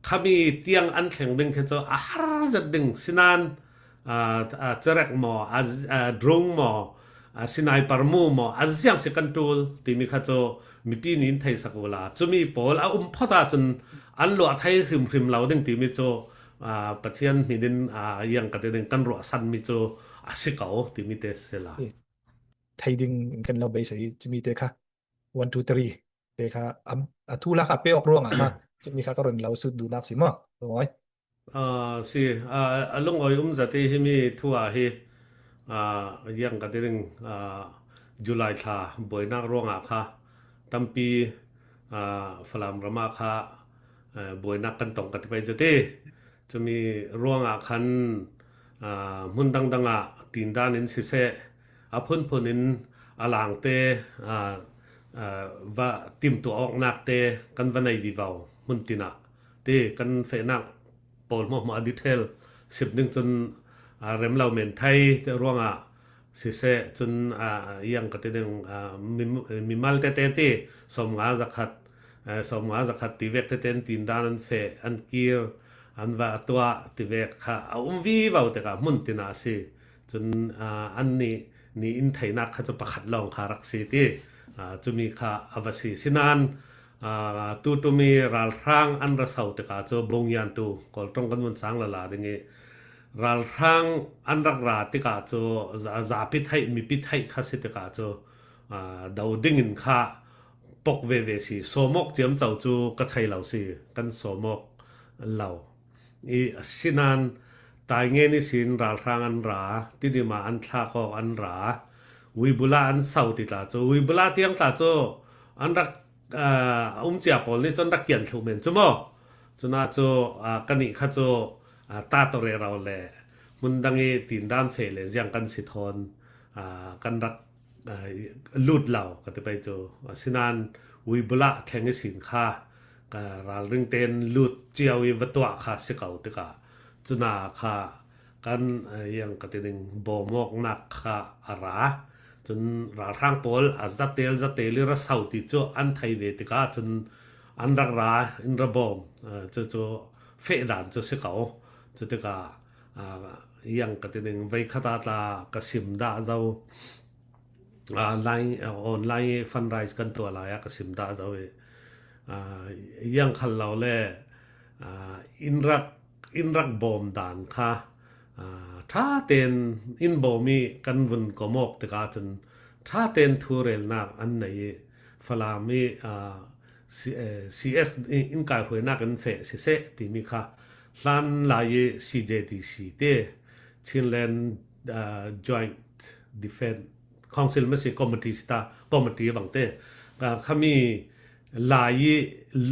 khami tiang an thleng ding khi cu a har zet ding. Sinain, aa, aa, cerek maw, aa, aa, drung maw, a, Sinai parmu maw, a ziang si kan tul timi kha chu mipi nih in theisak uhla, cumi pawl a um phawt ahcun an luah thei hrimhrim lo ding timi cu, a, Pathian hmin in, a, ziang ka ti ding, kan ruahsanmi cu a si ko timi te si la. Thei ding in kan lo beisei cumi te kha, one, two, three te kha, am, a thu la kha pe awk ruangah kha cumi kha ka run lo sut duhnak si maw? Lungawi. Ah, si, ah, a lungawi um zat i himi thu ah hi, ah, ziang ka ti ding, ah, July thla buainak ruangah kha tampi, ah, Falam ram ah kha, eh, buainak kan tong ka ti pei cu ti. Cumi ruangah khan, ah, hmun dangdang ah tindan in siseh, a phunphun in a langte, ah, ah, va timtuah awknak te kan va nei vivo hmun tin ah ti kan fehnak pawl hmuahhmuah a detail sim ding cun, aa, rem lo men thei te ruangah siseh cun, aa, ziang ka ti ding, aa, mi, mimal tete ti sawmnga zakhat, aa, sawmnga zakhat ti vek tete an tindan an feh, an kir, an va tuah ti vek kha a um vivo tikah hmun tin ah a si. Cun, aa, annih nih in theinak kha cu pakhat lawng kha rak si ti, aa, cumi kha a va si. Sinan, aa, tu tumi ralhrang an ra so tikah cu bongiantu Kawl ṭong kan vun sang lala ding i ralhrang an rak ra tikah cu za-, zapi theih, mipi theih kha si tikah cu, aa, do ding in kha pok veve si. Sawmawk ciamco cu ka thei lo si, kan sawmawk lo. I sinan Taingen ihsin ralhrang an ra, Tidim ah an thlak awk an ra, Wibula an so ti tla cu, Wibula tiang tla cu an rak, aa, a um cia pawl nih cu an rak kian thluh men cu maw? Cunah cu, aa, kan nih kha cu, aa, ta tawh rero le hmun dang i tindan feh le ziang kan si thawn, aa, kan rak aa, lut lo ka ti pei cu, asinan Wibula thleng ihsin kha, aa, ralring tein lut cio i va tuah kha si ko tikah, cuna kha kan, aa, ziang ka ti ding, bawmawknak kha a ra. Cun ralhrang pawl a zatel zatel i ra so ti cu an thei ve tikah cun an rak ra in ra bawm, aa, cucu feh dan cu si ko. Cutikah, aa, ziang ka ti ding, veikhat ah tla ka sim dah zo. Aa, lai, aa, online i fundraise kan tuah lai ah ka sim dah zo i, aa, ziang khal lo le, aa, in rak, in rak bawm dan kha, aa, ṭha tein in bawm i kan vun kom awk tikah cun ṭha tein thu relnak an nei i Falam i, aa, C-, eh, C S i in kaihruainak in feh siseh timi kha hlan lai i C J D C te, Chinland, aa, Joint Defense Council maw si, committee si ta, committee bang te, aa, khami lai i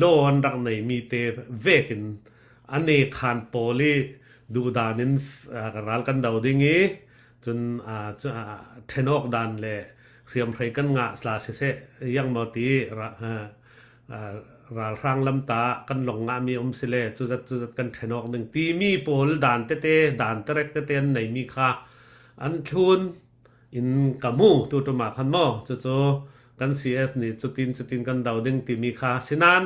law an rak neimi te vekin a nekhan pawl i duhdan in, aa, ral kan do ding i cun, aa, cu, aa, ṭhen awk dan le hriamhrei kan ngah sla siseh, ziang maw ti ra-, aa, aa, ralhrang lam ta kan lawng ngahmi a um si le cuzat cuzat kan ṭhen awk ding timi pawl dan tete, dan terek tete an neimi kha an thlun in ka hmu tu ṭum ah khan maw. Cucu kan C S nih cutin cutin kan do ding timi kha sinan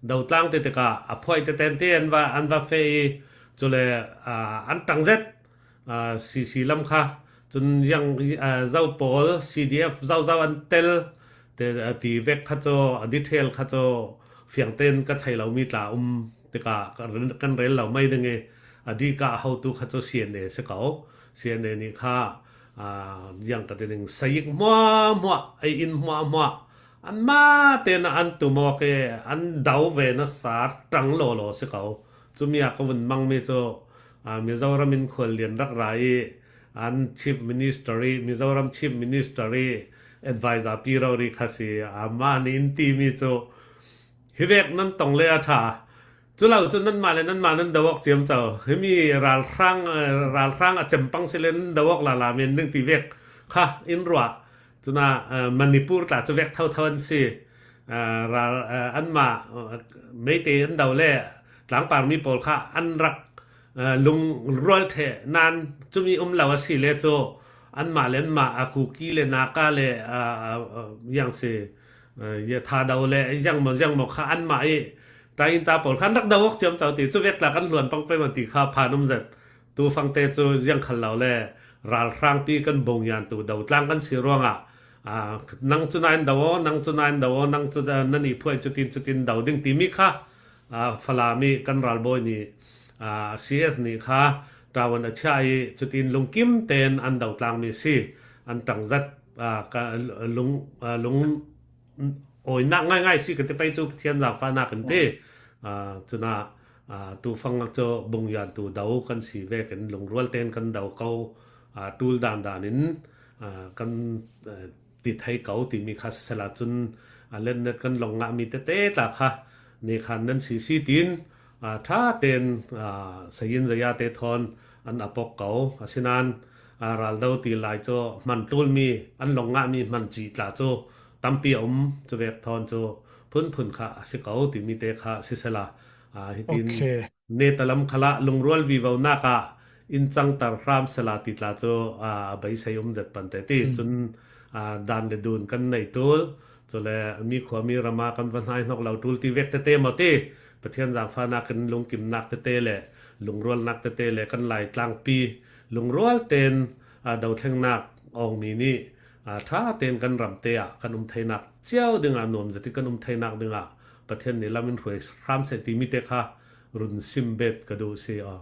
do tlang te tikah a phuai tete an ti an va, an va feh i cule, aa, an ṭang zet, aa, C C lam kha. Cun ziang, aa, zo pawl C D F zozau an tel te, aa, ti vek kha cu, a detail kha cu fiang tein ka thei lomi tla um tikah ka rel-, kan rel lo mai ding i a dikah a hotu kha cu C N A si ko. C N A nih kha, aa, ziang ka ti ding, sayik hmuahhmuah, ei in hmuahhmuah anmah tein an tum awk i an do ve nasa ṭang lawlaw si ko. Cumi ah ka vun mangmi cu, aa, Mizoram in khuallian rak ra i an Chief Minister i, Mizoram Chief Minister i advisor pi rori kha si, aa, mah nih in timi cu hi vek nan tong le a ṭha. Cu lo cu nanmah le nanmah nan do awk ciamco. Himi ralhrang, aa, ralhrang a cempang si le nan do awk lala men ding ti vek kha in ruah. Cunah, aa, Manipur tla cu vek thotho an si. Aa, ral, aa, anmah, aa, Meitei an do le tlangpar mi pawl kha an rak, aa, lungrual ṭheh nan cumi um lo a si le cu anmah le anmah a Kuki le Naga le, aa, aa, aa, ziang si, aa, ya Thado le ziangmaw ziangmaw kha anmah i ṭain ta pawl kha an rak do awk ciamco ti cu vek tla kan hluan pang pei man ti kha phan um zet. Tu fangte cu ziang khal lo le ralhrangpi kan bongiantu do tlang kan si ruangah, aa, nang cu nain do aw, nang cu nain do aw, nang cu, aa, nan i phuai cutin cutin do ding timi kha, aa, Falam i kan ralbawi nih, aa, C S nih kha ṭawn a chia i cutin lungkim tein an do tlangmi si, an ṭangzat, aa, ka lung, aa, lung awinak ngaingai si ka ti pei cu Pathian zaangfahnak in ti. Aa, cunah, aa, tufang cu bongiantu do kan si vekin lungrual tein kan do ko, aa, ṭul dan dan in, aa, kan, aa, ti thei ko timi kha sisela cun, aa, letnet kan long ngahmi tete tla kha ni khan nan si si tiin, aa, ṭha tein, aa, sayin zaya te thawn an a pok ko. Asinain, aa, raldo ti lai cu hman ṭulmi an long ngahmi hman cih tla cu tampi a um. Cuvek thawn cu phunphun kha a si ko timi te kha sisela, aa, hitin netalam khalah lungrual vivonak ah in cangtar hram sela ti tla cu, aa, a beisei um zet pan te ti. Cun, aa, dan le dun kan nei ṭul, cule mi khua mi ram ah kan va hnaihnok lo ṭul ti vek tete maw ti. Pathian zaangfahnak in lungkimnak tete le lungrualnak tete le kan Lai tlangpi lungrual tein, aa, dothlengnak awngmi nih, aa, ṭha tein kan ram te ah kan um theinak cio dingah nuam zet i kan um theinak dingah Pathian nih lam in hruai hram seh timi te kha run sim bet ka duh si aw.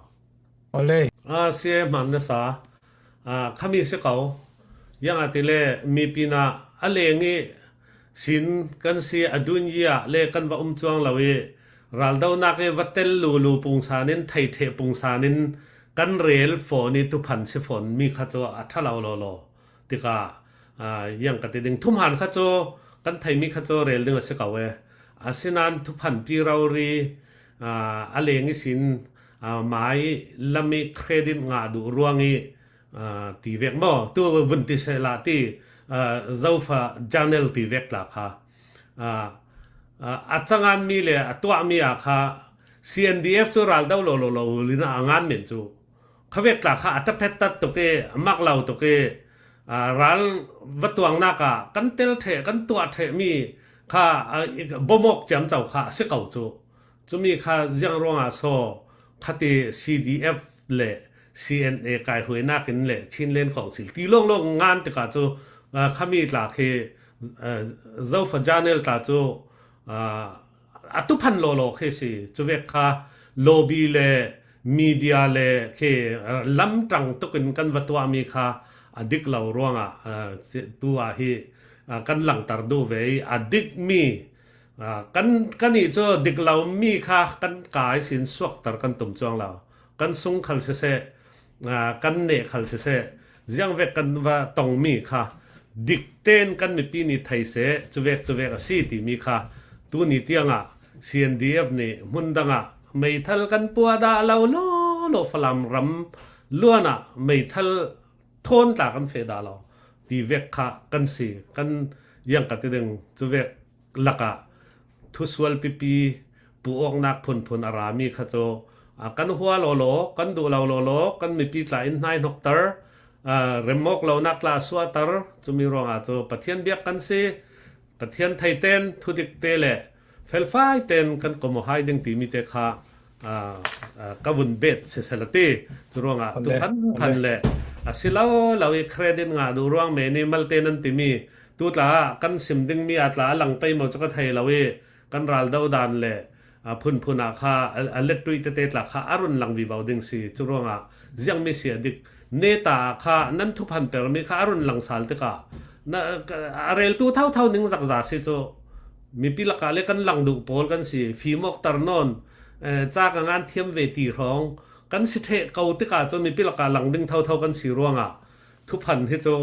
Awle. Aa, si e, hmaan na sa. Aa, khami si ko. Ziangahtile mipi nih a leng i sin kan si a dun i ah le kan va um cuang lo i raldonak i va tel lulu pungsan in, theiṭheh pungsan in kan rel fawn i thuphan si fawn mi kha cu a ṭha lo lawlaw. Tikah, aa, ziang ka ti ding, thuhmaan kha cu kan theimi kha cu rel ding a si ko e. Asinain thuphanpi rori, aa, a leng ihsin, aa, mai lam i credit ngah duh ruang i, aa, ti vek maw? Tu vun ti sehla ti, aa, Zofa Journal ti vek tla kha, aa, aa, a canganmi le a tuahmi ah kha C N D F cu ral do lo lo lo lin a ngan men cu khavek tla kha a ṭaphet tat tuk i, a mak lo tuk i, aa, ral va tuangnak ah kan tel ṭheh, kan tuah ṭheh mi kha, aa, i, bomawk ciamco kha a si ko cu. Cumi kha ziang ruangah so khati C D F le C N A kaihruainak in le Chinland Council ti lawnglawng ngan tikah cu, aa, khami tla khi, aa, Zofa Journal tla cu, aa, a tuphan lawlaw khi si. Cuvek kha lobby le media le khi, aa, lamṭang tukin kan va tuahmi kha a dik lo ruangah, aa, tu ah hi, aa, kan langter duh ve i a dikmi, aa, kan, kan ih cu dik lomi kha kan kai sin suakter kan tum cuang lo. Kan sung khal siseh, aa, kan neh khal siseh, ziangvek kan va tongmi kha dik tein kan mipi nih thei seh, cuvek cuvek a si timi kha tuni tiangah C N D F nih hmun dangah meithal kan puah dah lo, lo, lo, Falam ram luanah meithal thawn tla kan feh dah lo ti vek kha kan si. Kan ziang ka ti ding, cuvek lakah thusual pipi puawknak phunphun a rami kha cu, aa, kan hua lawlaw, kan duh lo lawlaw, kan mipi tla in hnaihnokter, aa, rem awk lonak tla a suahter, cumi ruangah cu Pathian biak kan si. Pathian theiten, thudik te le felfai ten kan kom aw hai ding timi te kha, aa, aa, ka vun bet siseh la ti. Cu ruangah tu phan phan le a si lo lo i credit ngah duh ruang men i malte nan timi tu tla ah kan sim dingmi a tla a lang pei maw cu ka thei lo i kan ral do dan le, aa, phunphun ah kha a, a lettuih tete tla kha a run lang vivo ding si. Cu ruangah ziangmi si a dik. Neta ah kha nan thuphan permi kha a run lang sal tikah na, ka, a reltu thotho ning zakza si cu. Mipi lakah le kan lang duh pawl kan si. Fimawkter nawn, eh, ca ka ngan thiam ve ti hrawng kan si ṭheh ko tikah cu mipi lakah lang ding thotho kan si ruangah thuphan hi cu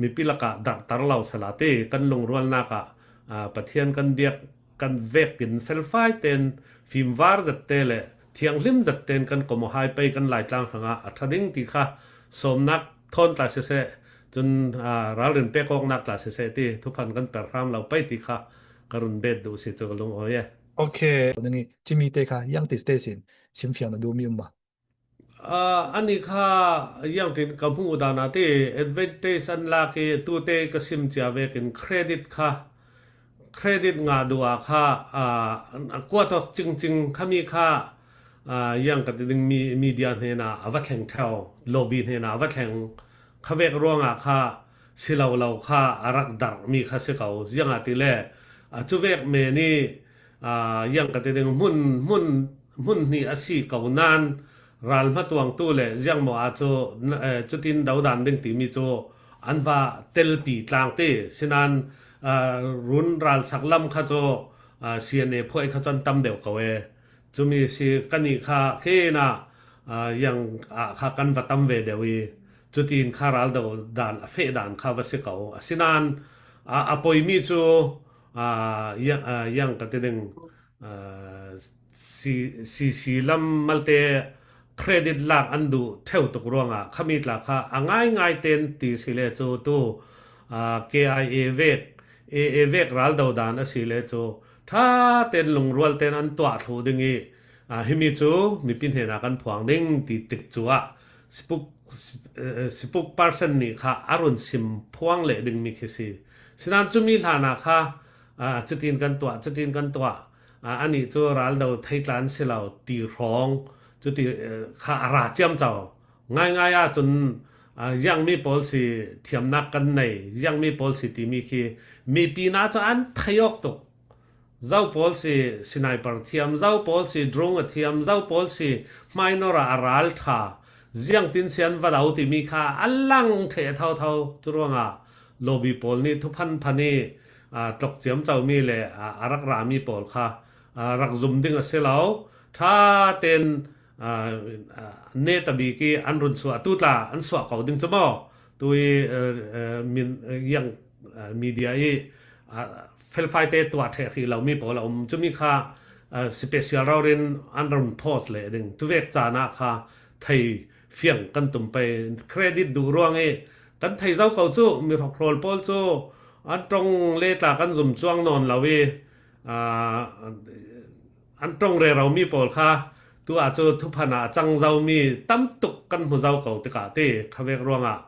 mipi lakah darhter lo sala ti kan lungrualnak ah, aa, Pathian kan biak kan vekin felfai ten fimvar zette le thianghlim zetten kan kom aw hai pei kan Laitlang hrangah a ṭha ding ti kha sawmnak thawn tla siseh, cun, aa, ralrin pek awknak tla siseh ti thuphan kan per hram lo pei ti kha ka run bet duh si cu ka lungawi e. Ok. Nang i cimi te kha ziang ti station simfiang na duhmi um maw? Aa, ani kha ziangtin ka hmuh dan ah ti advantage an lak i tute ka sim cia vekin credit kha, credit ngah duh ah kha, aa, kuat awk cingcing khami kha, aa, ziang ka ti ding, mi, media hnenah a va thleng ṭheo, lobby hnenah a va thleng khavek ruangah kha si lo lo kha a rak darh mi kha si ko. Ziangahtile a cuvek men i, a, ziang ka ti ding, hmun, hmun, hmun hnih a si ko nan ral hmatuangtu le ziangmaw a cu, eh, cutin do dan ding timi cu an va telpi tlang ti. Sinan, a, run ralsak lam kha cu, a, C N A phuai kha cu an tam deuh ko e. Cumi si ka nih kha khin ah, a, ziang ah kha kan va tam ve deuh i, cutin kha ral do dan a feh dan kha va si ko. Asinan, a, a poimi cu, a, ziang, a, ziang ka ti ding, a, si, si, si lam malte credit lak an duh theu tuk ruangah khami tla kha a ngaingai ten ti si le cu tu, a, K I A vek, A A vek ral do dan a si le cu ṭha ten lungrual ten an tuah thluh ding i, a, himi cu mipi hnenah kan phuang ding ti tik cu ah spuk, eh, spuk person nih kha a run sim phuang leh dingmi khi si. Sinan cumi hlanah kha, a, cutin kan tuah, cutin kan tuah, a, anih cu ral do thei tla an si lo ti hrawng cuti, eh, kha a ra ciamco. Ngaingai ahcun, a, ziangmi pawl si thiamnak kan nei, ziangmi pawl si timi khi mipi hna cu an thei awk tuk. Zo pawl si sniper thiam, zo pawl si drone a thiam, zo pawl si hmainor ah a ral ṭha, ziangtin si an va do timi kha a lang ṭheh thotho. Curuangah lobby pawl nih thuphan phan i, aa, tlok ciamcomi le, aa, a rak rami pawl kha, aa, rak zum ding a si lo. Ṭha ten, aa, aa, neta bik i an run suah, tu tla an suah ko ding cu maw? Tu i, aa, aa, min, aa, ziang, aa, media i, aa, felfai te tuah ṭheh hrih lomi pawl a um. Cumi kha, aa, special rori in an run post leh ding. Cuvek caan ah kha thei fiang kan tum pei. Credit duh ruang i kan thei zo ko cu, mi hrokhrawl pawl cu an ṭong le tla kan zum cuang nawn lo i, aa, an ṭong rero mi pawl kha tu ah cu thuphan ah a cang zomi tam tuk kan hmu zo ko tikah ti khavek ruangah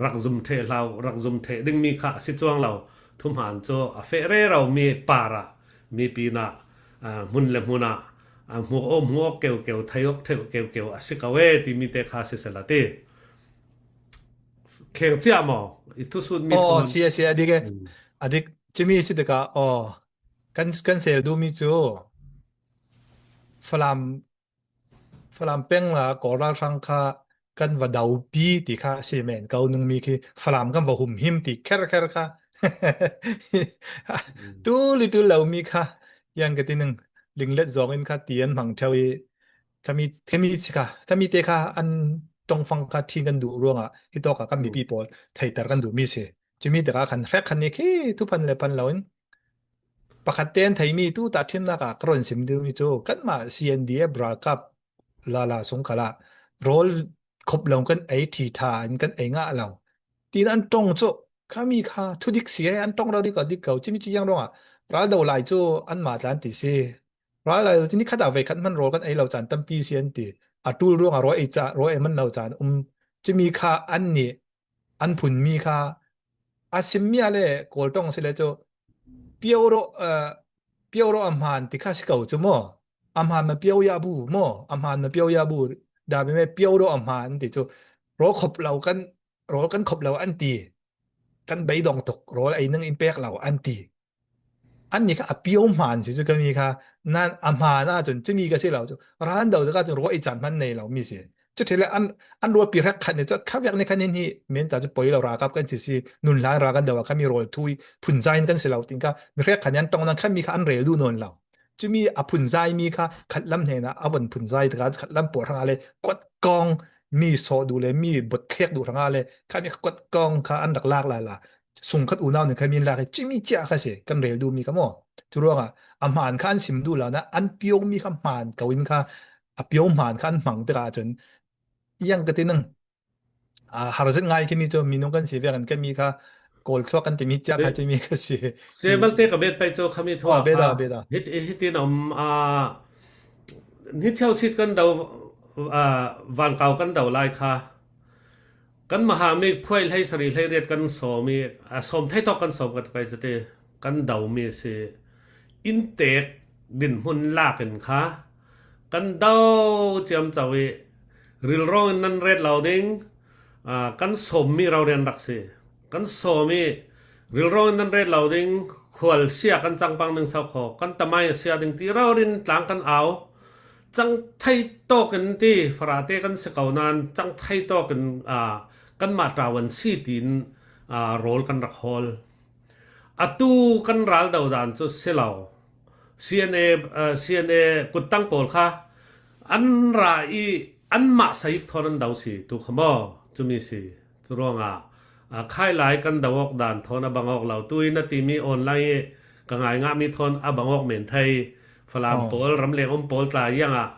rak zum ṭheh hlau, rak zum ṭheh dingmi kha a si cuang lo. Thuhmaan cu a feh rero mi par ah mipi hna, aa, hmun le hmun ah, aa, hmuh awk, hmuh awk keukeu, thei awk thei keukeu a si ko e timi te kha siseh la ti. Kheng cia maw? I thusut mi aw, thum. Si a si a dik e. Hmm. A dik, cumi si tikah, aw, kan, kan sel duhmi cu Falam, Falam peng la Kawl ralhrang kha kan va dopi ti kha si men ko, nungmi khi Falam kan va humhim ti kher kher kha. Hmm. Tul i tul lomi kha, ziang ka ti ning, linglet zong in kha ti an hmang ṭheu i, khami, khami si kha, khami te kha an ṭongfang kha ṭhin kan duh ruangah hitawk ah kan mipi pawl theiter kan duhmi si. Cumi tikah khan hrek khan ni khi thuphan le phan lo in pakhat te an theimi tu tah ṭhimnak ah ka run sim duhmi cu kanmah C N D F ralkap lala sung khalah rawl khop lo kan ei ṭhi ṭha in kan ei ngah lo. Tin an ṭong cu khami kha thudik si he an ṭong rori ko dik ko. Cumi cu ziang ruangah ral do lai cu anmah tla an ti si. Ral lai cu ni khat ah vei khat hman rawl kan ei lo caan tampi si an ti. A ṭul ruangah rawl ei ca, rawl ei man lo caan um. Cumi kha annih an phunmi kha a simmi ah le Kawl ṭong si le cu pio rawh, eh, pio rawh a hmaan ti kha si ko cu maw? A hmaan ma pio ya bu maw? A hmaan ma pio ya bu. Dami me pio rawh a hmaan ti cu rawl khop lo kan, rawl kan khop lo an ti. Kan beidong tuk, rawl ei ning in pek lo an ti. Annih kha a pio hmaan si cu kami kha nan a hmaan ahcun cumi ka si lo cu. Ral an do tikah cun rawl ei caan hman nei lo mi si. Cu ṭheh le an, an rualpi hrek khat nih cu khavek nih khan hin hi men ta cu poi lo ralkap kan si si, nun hlan ral kan do a khami rawl thui phunzai in kan si lo tin kha mi hrek khat nih an ṭong nan khami kha an rel duh nawn lo. Cumi a phunzai mi kha khat lam hnenah a von phunzai tikah khat lam pawl hrangah le kuat kong mi sawh duh le mi bot thlek duh hrangah le khami kha kuat kong kha an rak lak lala. Sungkhat unau nih kha min lak i cimi cia kha si kan rel duhmi kha maw? Cu ruangah a hmaan kha an sim duh lo, na an pio mi kha hmaan ko in kha a pio hmaan kha an hmang tikah cun ziang ka ti ning, aa, har zet ngai khimi cu minung kan si vekin kami kha Kawl thluak kan timi cia kha cimi kha si. Sebalte ka bet pei cu khami thluak beta, kha beta. Hit, hitin a um, aa, ni cheu sit kan do, aa, vankau kan do lai kha. Kan maha mi phuai hlei sarih hlei riat kan sawm i, a sawm thei tawk kan sawm ka ti pei cu ti kan do mi a si. Inntek dinhmun lak in kha kan do ciamco i rilrawng in nan ret lo ding, Aa, kan sawm mi rori an rak si. Kan sawm mi rilrawng in nan ret lo ding, khual sia kan cangpang ding sau khaw, kan tamai a sia ding ti rori in tlang kan au. Cang thei tawk in ti, farate kan si ko nan, cang thei tawk in, aa, kanmah ṭawn si tiin, aa, rawl kan rak hawl. Atu kan ral do dan cu si lo. C N A, aa, C N A kuttang pawl kha an ra i anmah saik thawn an do si tu kha maw? Cumi si. Curuangah, aa, khai lai kan do awk dan thawn a bang awk lo. Tu i na timi online i ka ngai ngah mi thawn a bang awk men thei. Falam pawl, ramleng um pawl tla iangah,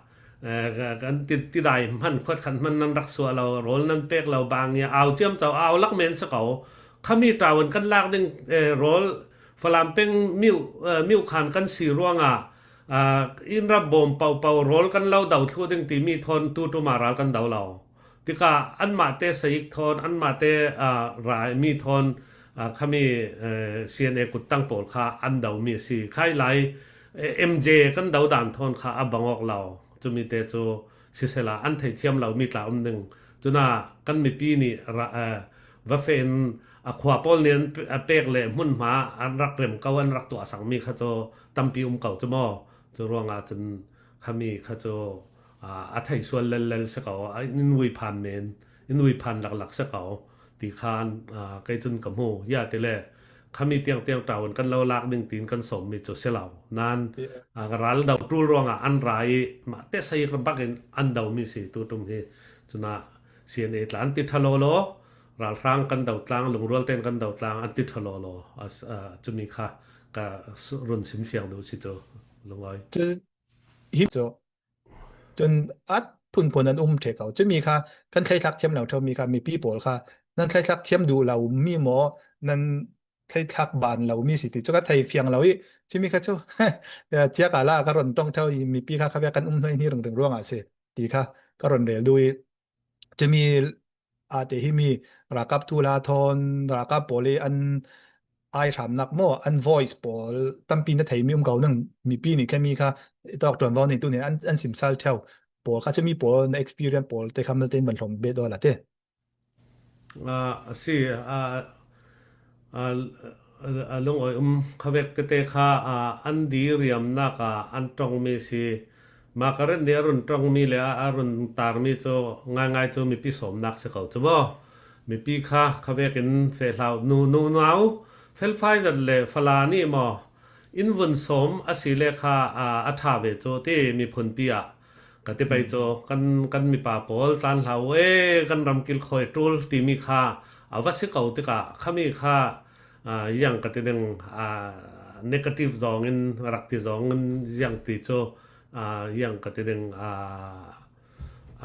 eh, ka-, kan ti, tidai hman, khuat khat hman nan rak suah lo, rawl nan pek lo, bang ia au ciamco, au lak men si ko. Khami ṭawn kan lak ding, eh, rawl Falam peng miu, eh, miu khan kan si ruangah, ah, in rap bawm paupau rawl kan lo do thluh ding timi thawn tu ṭuma ral kan do lo. Tikah anmahte saik thawn, anmahte, aa, raimi thawn, aa, khami, ee, C N A kuttang pawl kha an domi a si. Khai lai, ee, M J kan do dan thawn kha a bang awk lo. Cumi te cu sisela an theithiam lo mi tla um ding. Cunah kan mipi nih ra, ee, va feh in a khua pawl nih an pe-, a pek le hmunhma an rak rem ko, an rak tuahsak mi kha cu tampi um ko cu maw? Cu ruangah cun khami kha cu, aa, a theisual lellel si ko, a in uiphan men, in uiphan laklak si ko ti khan, aa, kei cun ka hmu. Ia tile khami tiangtiang ṭawn kan lo lak ding tiin kan sawmmi cu si lo. Nan, aa, ka ral do ṭul ruangah an ra i mahte saik bak in an domi si tu ṭum hi. Cunah C N A tla an ti ṭha lawlaw, ralhrang kan do tlang, lungrual ten kan do tlang an ti ṭha lawlaw. A s-, aa, cumi kha ka s-, run sim fiang duh si cu, Lungawi. Hi cu. Cun at phunphun an um ṭheh ko. Cumi kha kan thleithlak thiam lo ṭheu mi kha mipi pawl kha nan thleithlak thiam duh lo mi maw, nan thleithlak ban lo mi si ti cu ka thei fiang lo i, cumi kha cu ciak a la ka ron ṭong ṭheu i, mipi kha kha bia kan um hnuai hni ringring ruangah a si ti kha ka ron rel duh i, cumi aa te himi ralkap thu la thawn, ralkap pawl i an ai hramnak maw, an voice pawl tampi na theimi um ko ning, mipi nih khami kha tawk ṭuan vawn ning tu nih an, an simsal ṭheu pawl kha, cumi pawl na experience pawl te kha malte in van hlawm bet awla te. Aa, a si, aa, aa, aa, Lungawi um khavek tete kha, aa, an diriamnak ah an ṭongmi si. Margaret nih a run ṭongmi le a, a run tarmi cu ngaingai cu mipi sawmnak si ko cu maw? Mipi kha khavek in feh hlah u, nu, nu, nau, felfai zat le fala nih maw? In vun sawm a si le kha, aa, a ṭha ve cu ti miphunpi ah ka ti pei cu kan, kan mipa pawl tlan hlah u e, kan ram kilkhawi ṭul timi kha a va si ko tikah khami kha, aa, ziang ka ti ding, aa, negative zong in rak ti zong in ziang ti cu, aa, ziang ka ti ding, aa,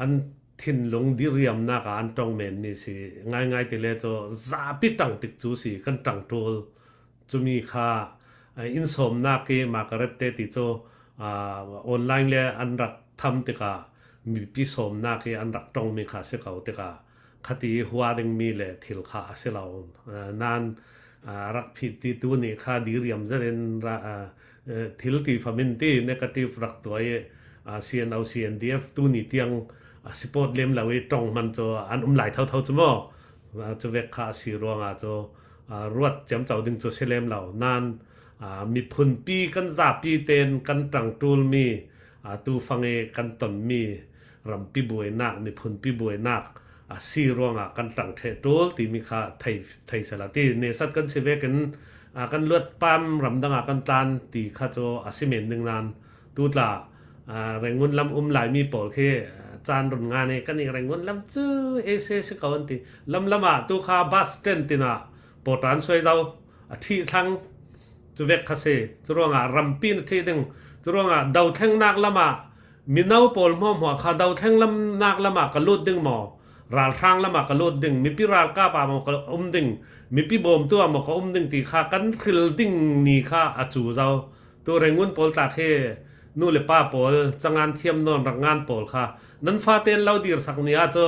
an thinlung diriamnak ah an ṭong menmi si. Ngaingai ti le cu zapi ṭang tik cu si kan ṭang ṭul. Cumi kha, aa, in sawmnak i Margaret te ti cu, aa, online le an rak tham tikah mipi sawmnak i an rak ṭongmi kha si ko tikah khati hua dingmi le thil kha a si lo. Aa, nan, aa, rak phit ti tu nih kha diriam zet in ra, aa, ee, thil ti famin ti negative rak tuah i, aa, C N O, C N D F tu nih tiang, aa, support lem lo i ṭong hman cu an um lai thotho cu maw? Aa, cu vek kha a si ruangah cu, aa, ruat ciamco ding cu si lem lo. Nan, aa, miphunpi kan zapi ten kan ṭang ṭulmi, aa, tu fang i kan tonmi rampi buainak, miphunpi buainak a si ruangah kan ṭang ṭheh ṭul timi kha thei, thei sala ti. Nesat kan si vekin, aa, kan luat pam ramdang ah kan tlan ti kha cu a si men ding nan tu tla, aa, Rangoon lam um laimi pawl khi, aa, caan run ngan i kan i Rangoon lam cu ese si ko an ti. Lamlam ah tu kha bus tent in ah pawṭan suai zo a ṭhih thlang. Cu vek kha si. Curuangah rampi na ṭhih ding. Curuangah dothlengnak lamah mino pawl hmuahhmuah kha dothleng lamnak lamah ka lut ding maw? Ralhrang lamah ka lut ding, mipi ralkap ah maw ka um ding, mipi bawmtu ah maw ka um ding ti kha kan hril ding ni kha a cu zo. Tu Rangoon pawl tla khi nu le pa pawl, cangan thiam nawn rak ngan pawl kha nan fate an lo dirsak ni ah cu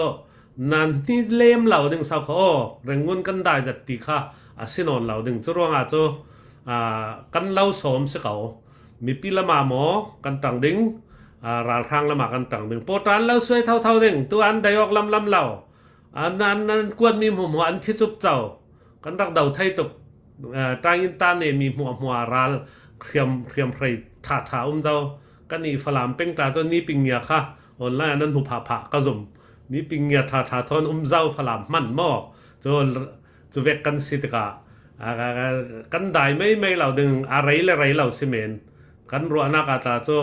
nan hni lem lo ding sau kha aw, Rangoon kan dai zat ti kha a si nawn lo ding. Curuangah cu, aa, kan lo sawm si ko. Mipi lamah maw kan ṭang ding, aa, ralhrang lamah kan ṭang ding. Pawṭan lo suai thotho ding, tu an dai awk lamlam lo. An, an, an kuat mi hmuahhmuah an thi cup co. Kan rak do thei tuk. Aa, ṭaingin ta ne mi hmuahhmuah ral hriam, hriam hrei ṭha ṭha um zo. Kan i Falam peng tla cu ni ping ngia kha online an hmu phah phah ka zum. Ni ping ngia ṭha ṭha thawn um zo Falam hman maw? Cu, cu vek kan si tikah, aa, aa, aa, kan dai mei mei lo ding, a rei le rei lo si men. Kan ruahnak ah tla cu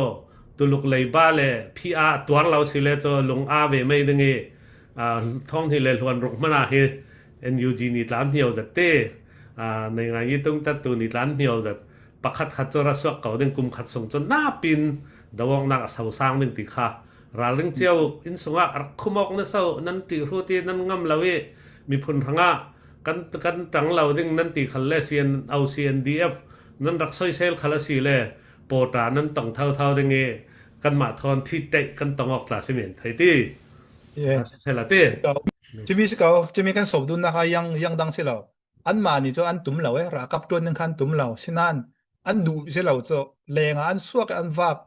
tuluk leiba le phi ah tuar lo si le cu lung aa ve mei ding i, aa, thawng hnih le hluan ruk hmanh ah hi N U G ni tla an hmio zat te, aa, nei ngai i tung tattu ni tla an hmio zat. Pakhat khat cu ra suak ko ding, kum khat sung cu napin do awknak a so sang ding ti kha ralring cio, inn sungah rak khum awk na so, nan ṭih hru ti nan ngam lo i miphun hrangah kan, kan ṭang lo ding nan ti khal le C N O, C N D F nan rak soisel khal a si le pawṭa nan tong thotho ding i kanmah thawn ṭhit teih kan tong awk tla si men thei ti. Yeah. A si sela ti. Cumi si ko, cumi kan sawp dunnak ah yang, yang dang si lo. Anmah nih cu an tum lo, eh, ralkap ṭuan ning khan an tum lo. Sinain an duh si lo cu, lengah an suak, an vak,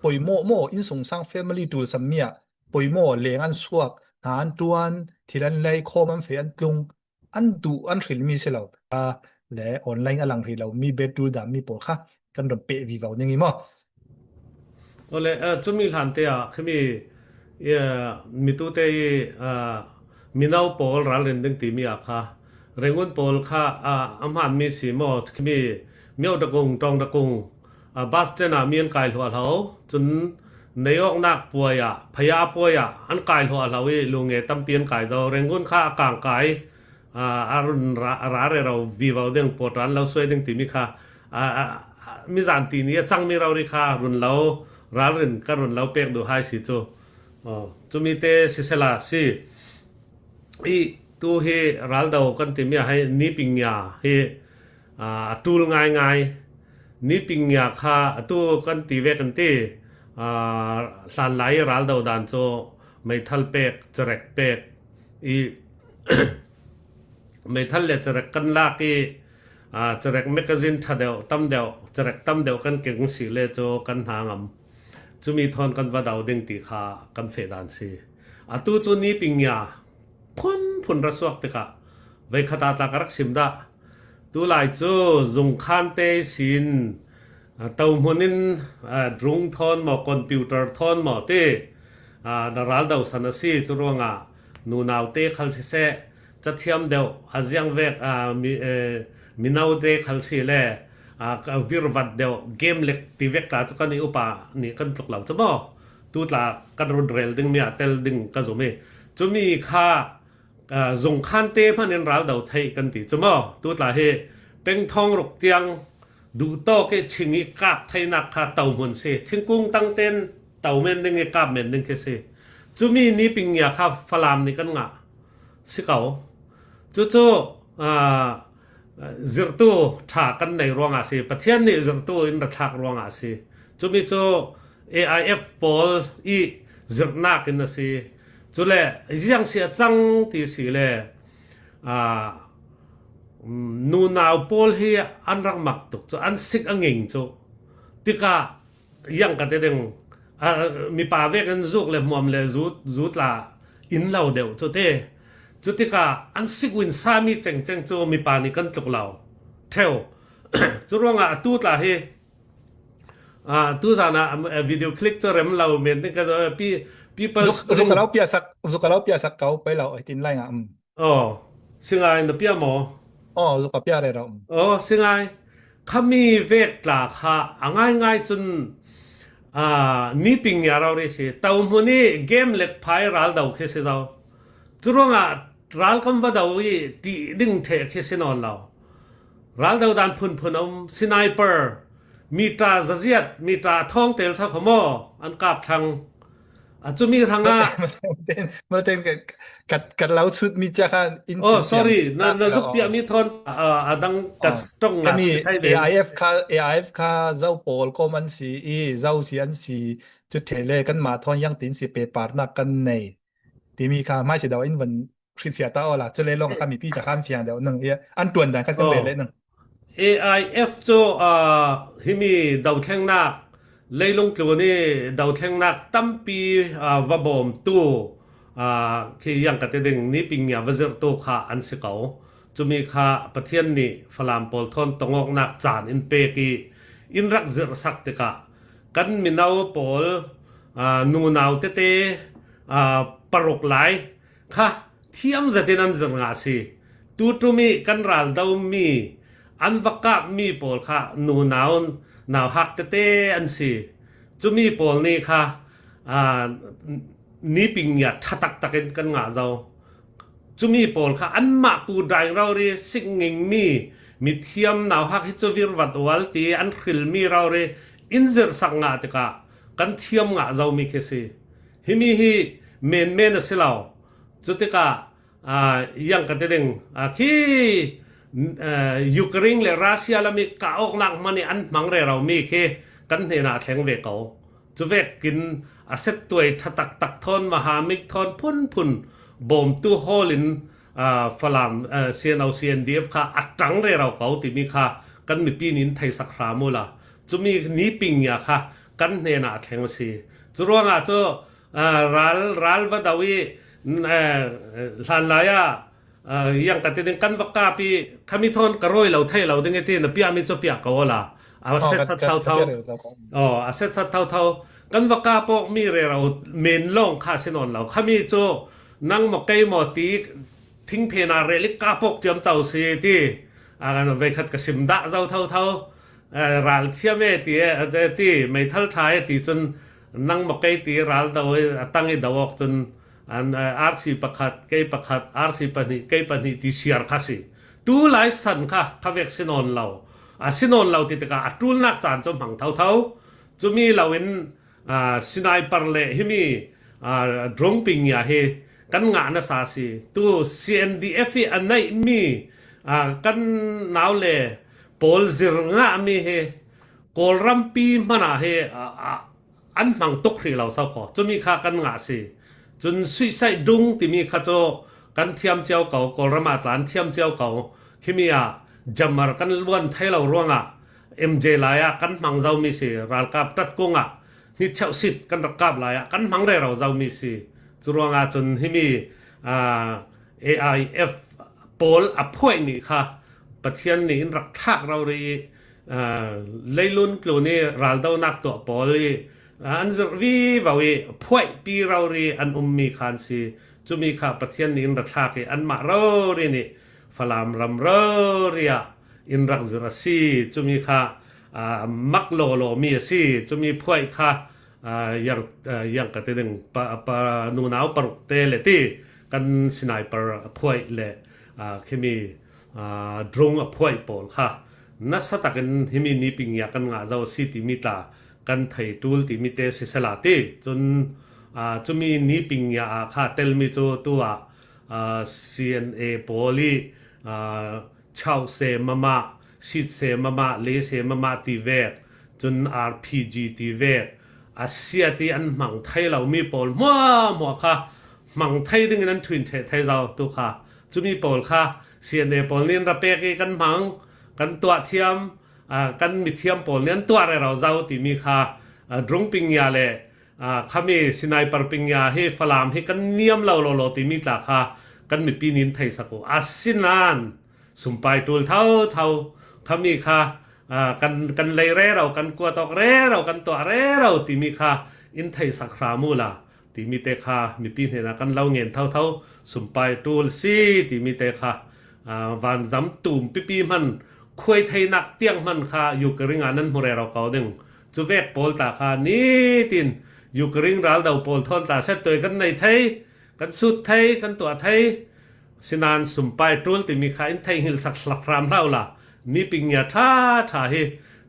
poimawh maw, innsungsang family ṭulsammi ah poimawh, leng an suak, hna an ṭuan, thil an lei, khawm an feh, an tlung, an duh, an hrilmi si lo. A le online a lang hrih lo mi, bet ṭul dam mi pawl kha kan rak peh vivo ning i maw? Awle, aa, cumi hlan te ah khimi, aa, mitute i, aa, mino pawl ralrin ding timi ah kha Rangoon pawl kha, aa, a hmaanmi si maw? Khimi Myo Dakung, Tawng Dakung, aa, bus stand ah mi an kai hluahhlo. Cun nei awknak puai ah, phaya puai ah an kai hluahhlo i lunge tampi an kai zo. Rangoon kha a kang kai, aa, a run ra, a ra rero vivo ding, pawṭan lo suai ding timi kha, aa, aa, mizan ti ni a cangmi rori kha run lo, ralrin ka run lo pek duh hai si cu. Aw, cumi te sisela si. I tu hi raldo kan timi ah hei ni ping ngia hi, aa, a ṭul ngaingai. Ni ping ngia kha atu kan ti ve kan ti, aa, hlanlai i raldo dan cu meithal pek, cerek pek i meithal le cerek kan lak i, aa, cerek magazine ṭha deuh, tam deuh, cerek tam deuh kan keng si le cu kan hna ngam. Cumi thawn kan va do ding ti kha kan feh dan si. Atu cu ni ping ngia phunphun ra suak tikah veikhat ah tla ka rak sim dah. Tulai cu zungkhan te sin, aa, tohmun in, aa, drung thawn maw, computer thawn maw ti, aa, na raldo san a si. Cu ruangah nunau te khal siseh, cathiam deuh, a ziang vek, aa, mi, ee, mino te khal si le, aa, ka virvat deuh, game lek ti vek tla cu kan i upa nih kan tluk lo cu maw? Tu tla kan run rel ding mi ah tel ding ka zum i, cumi kha, aa, zungkhan te hman in raldo theih kan ti cu maw? Tu tla hi peng thawng ruk tiang duhtawk i ching i kap theinak kha tohmun si. Thingkung tang ten to men ding i kap men ding khi si. Cumi ni ping ngia kha Falam nih kan ngah si ko. Cucu, aa, zirhtu ṭha kan nei ruangah a si. Pathian nih zirhtu in ra thlak ruangah a si. Cumi cu A I F pawl i zirhnak in a si. Cule ziang si a cang ti si le, aa, nunau pawl hi an rak mak tuk cu, an sik a nging cu. Tikah yang ka ti ding, aa, mipa vek in zuk le hmuam le zu, zu tla in lo deuh cu ti. Cu tikah an sik win sami cengceng cu mipa nih kan tluk lo. Ṭheu. Cu ruangah atu tla hi, aa, tu zan ah, aa, video click cu rem lo men ding ka, pi, people zuk, zuk ka lo piahsak, zuk ka lo piahsak ko pei lo, oi, tin lai ngah, um. Aw, si ngai na piah maw? Aw, zuk ka piah rero, um. Aw, si ngai. Khami vek tla kha a ngaingai cun, aa, ni ping ngia rori si. Tohmun i game lek phai raldo khi si zo. Cu ruangah ral kan va do i ṭih ding ṭheh khi si nawn lo. Raldo dan phunphun a um, sniper, mita zaziat, mita a thawng tel sa kho maw, an kap thlang. A cumi hrangah malte, malte ka, ka, ka lo chut mi cia kha in Oh, sorry, na, na zuk piah mi thawn, ah, a dang ka ṭong ngah si thai ve. A I F kha, A I F kha zo pawl kawm an si i, zo si an si, cu ṭheh le kanmah thawn yang tin si, peparnak kan nei timi kha hmai si do in van hrilhfiah ta awla, cu lei lawng kha mipi ca kha an fiang deuh nang i an ṭuan dan kha kan ve le nang. A I F cu, aa, himi dothlengnak, leilung tlun i dothlengnak tampi, aa, va bawmtu, aa, khi yang ka ti ding, Niping Ngia va zirhtu kha an si ko. Cumi kha Pathian nih Falam pawl thawn tawngawknak caan in pek i in rak zirhsak tikah kan mino pawl, aa, nunau tete, aa, paruk lai kha thiam zetin an zirh ngah a si. Tu ṭum i kan raldo mi, an va kap mi pawl kha nunau nauhak tete an si. Cumi pawl nih kha, aa, Niping Ngia ṭha taktak in kan ngah zo. Cumi pawl kha anmah pu daing rori sik nging mi, mithiam nauhak hi cu virvat ual ti an hril mi rori in zirhsak ngah tikah kan thiam ngah zo mi khi si. Himi hi menmen a si lo. Cutikah, aa, yang ka ti ding, aa, khi, aa, Ukraine le Russia lam i kah awknak hmanh i an hmang rero mi khi kan hnenah a thleng ve ko. Cuvekin a settuai ṭha taktak thawn, mahamik thawn, phunphun bawmtu hawl in, aa, Falam, aa, C N O, C N D F kha a ṭang rero ko timi kha kan mipi nih in theisak hram uhla. Cumi Niping Ngia kha kan hnenah a thleng a si. Curuangah cu, aa, ral, ral va do i, aa, hlanlai ah, aa, yang ka ti ding, kan va kap i khami thawn ka rawi lo thei lo ding i ti na piahmi cu piah ko la. A setsat thotho. Aw, a setsat thotho. Kan va kap awk mi rero men lawng kha a si nawn lo. Khami cu nang maw kei maw ti thingphen ah rel i kap awk ciamco si ti, aa, veikhat ka sim dah zo thotho. Aa, ral thiam e ti, aa, ti, meithal ṭha e ti cun nang maw kei ti ral do i a tang i do awk cun an, aa, R C pakhat, kei pakhat, R C pahnih, kei pahnih ti siar kha si. Tu lai san kha kha vek si nawn lo. A si nawn lo ti tikah a ṭulnak caan cu hmang thotho. Cumi loin, aa, sniper le himi, aa, drone ping Ngia hi kan ngah nasa si. Tu C N D F i a neihmi, aa, kan nau le pawl zir ngahmi hi Kawlrampi hmanh ah hi, aa, aa, an hmang tuk hrih lo so kho. Cumi kha kan ngah si. Cun suicide drone timi kha cu kan thiam cio ko, Kawlram ah tla an thiam cio ko. Khimi ah jammer kan luan thei lo ruangah M J lai ah kan hmang zomi si, ralkap ṭatkung ah hnit cheuh sit kan rak kap lai ah kan hmang rero zomi si. Curuangah cun himi, aa, A I F pawl a phuaih nih kha Pathian nih in rak thlak rori i, aa, leilun tlun i raldonak tuah pawl i, aa, an zirh vivo i phuaihpi rori an ummi kha an si. Cumi kha Pathian nih in rak thlak i anmah rori nih Falam ram rori ah in rak zirh a si. Cumi kha, aa, mak lawlaw mi a si. Cumi phuaih kha, aa, yang, aa, yang ka ti ding, pa, pa, nunau paruk te le ti kan sniper a phuaih le, aa, khimi, aa, drone a phuaih pawl kha nasa takin himi Niping Ngia kan ngah zo a si timi tla kan thei ṭul timi te sisela ti. Cun, aa, cumi Niping Ngia ah kha telmi cu tu ah, aa, C N A pawl i, aa, chau se mama, sit se mama, le se mama ti vek, cun R P G ti vek, a siat i an hmang thei lomi pawl hmuahhmuah kha hmang thei dingin an ṭhuin ṭheh thei zo tu kha. Cumi pawl kha C N A pawl nih an ra pek i kan hmang, kan tuah thiam, aa, kan mithiam pawl nih an tuah rero zo timi kha, aa, drone ping Ngia le, aa, khami sniper ping Ngia hi Falam hi kan niam lo lawlaw timi tla kha kan mipi nih in theisak uh. Asinain sumpai ṭul thotho khami kha, aa, kan, kan lei rero, kan kuat awk rero, kan tuah rero timi kha in theisak hram uhla timi te kha mipi hnenah kan lo ngen thotho. Sumpai ṭul si timi te kha, aa, vanzam tum pipi hman, khuai theinak tiang hman kha Ukraine ah nan hmu rero ko ding. Cuvek pawl tla kha nitin Ukraine raldo pawl thawn tla settuai kan nei thei, kan sut thei, kan tuah thei. Sinain sumpai ṭul timi kha in theihnghilhsak hram hlah uhla Niping Ngia ṭha ṭha hi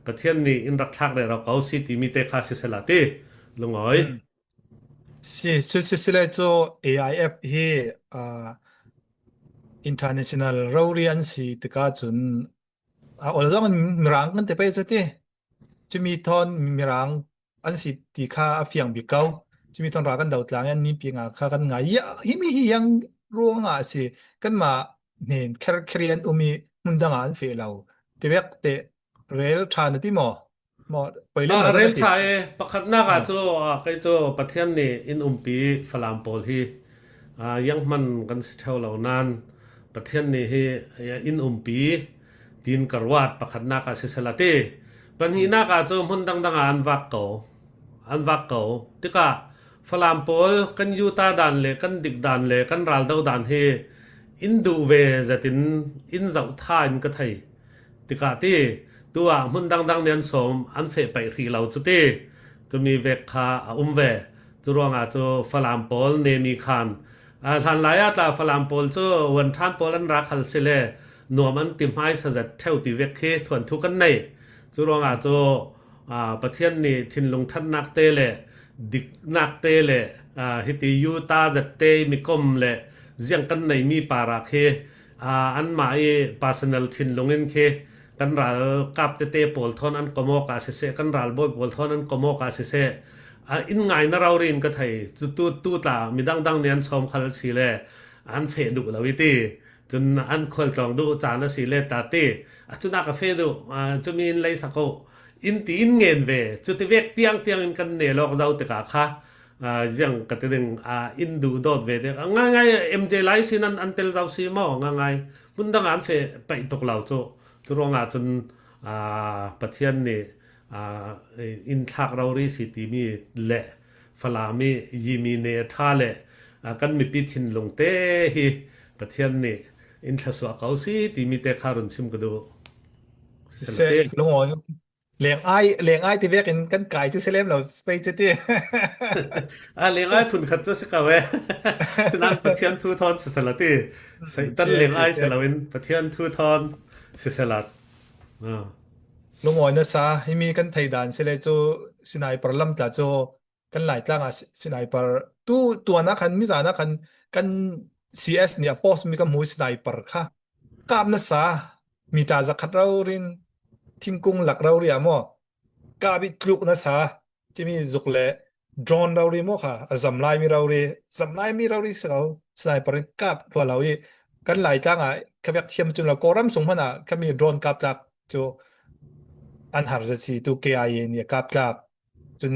Pathian nih in rak thlak rero ko si timi te kha sisela ti lungawi. Si, cu sisele cu A I F hi, aa, international rori an si tikah cun, aa, awlzawng in Mirang kan ti pei cu ti. Cumi thawn Mirang an si ti kha a fiang bik ko. Cumi thawn ral kan do tlang i an Niping Ngia kha kan ngai. Ya, himi hi yang ruangah a si. Kanmah hnen kherkher i an um i hmun dangah an feh lo. Tivek te rel ṭha na ti maw? Maw, poi lem ah, lo rel ṭha e, pakhatnak ah cu, ah, kei cu Pathian nih in umpi Falam pawl hi Aa, zianghman kan si ṭheu lo nan Pathian nih hi, aa, in umpi, tiin ka ruat. Pakhatnak ah sisel a ti. Pahnihnak ah cu hmun dangdang ah an vak ko, an vak ko. Tikah Falam pawl kan yuta dan le kan dik dan le kan raldo dan hi in duh ve zetin in zoh tha in ka thei. Tikah ti, tu ah hmun dangdang nih an sawm, an feh paih hrih lo cu ti. Cumi vek kha a um ve. Cu ruangah cu Falam pawl nemi khan, aa, hlanlai ah tla Falam pawl cu Vuanthan pawl an ra khal si le nuam an ti hmaisa zet ṭheu ti vek khi thuanthu kan nei. Cu ruangah cu, aa, Pathian nih thinlung ṭhatnak te le diknak te le, aa, hiti yuta zette mikom le ziang kan neimi parah khi, aa, anmah i personal thinlung in khi kan ralkap tete pawl thawn an kom awk ah siseh, kan ralbawi pawl thawn an kom awk ah siseh, aa, in ngaina rori in ka thei. Cu tu, tu tla midang dang nih an sawm khal si le an feh duh lo i ti. Cun an khualtlawng duh caan a si le ta ti. A cunak a feh duh, aa, cumi in lei sak uh, in ti in ngen ve. Cuti vek tiang tiang in kan nel awk zo tikah kha, aa, ziang ka ti ding, aa, in duh dawt ve dek. A ngaingai M J lai sin an, an tel zo si maw? Ngaingai hmun dang ah an feh paih tuk lo cu. Cu ruangah cun, aa, Pathian nih, aa, in thlak rori si timi le Falam i yimi ne a ṭha le, aa, kan mipi thinlung te hi Pathian nih in thlasuah ko si timi te kha run sim ka duh. Se, lungawi. Lengai, lengai ti vekin kan kai cu si lem lo, space cu ti. Ah, lengai phun khat cu si ko e. Sinan Pathian thu thawn sisel a ti. Satan lengai si loin Pathian thu thawn sisel a. Ah. Lungawi nasa, himi kan thei dan si le cu sniper lam tla cu kan Laitlang ah si-, sniper tu tuan ah khan, mizan ah khan kan C S nih a post mi kan hmu sniper kha. Kap nasa, mita zakhat rori in thingkung lak rori ah maw? Kap i tluk nasa, cumi zuk le drone rori maw kha, a zamlai mi rori, zamlai mi rori si ko, sniper in kap hlua lo i kan Laitlang ah kha vek thiam cun lo, Kawlram sung hmanh ah kha mi drone kap tlak cu an har zet si, tu K I A nih a kap tlak. Cun,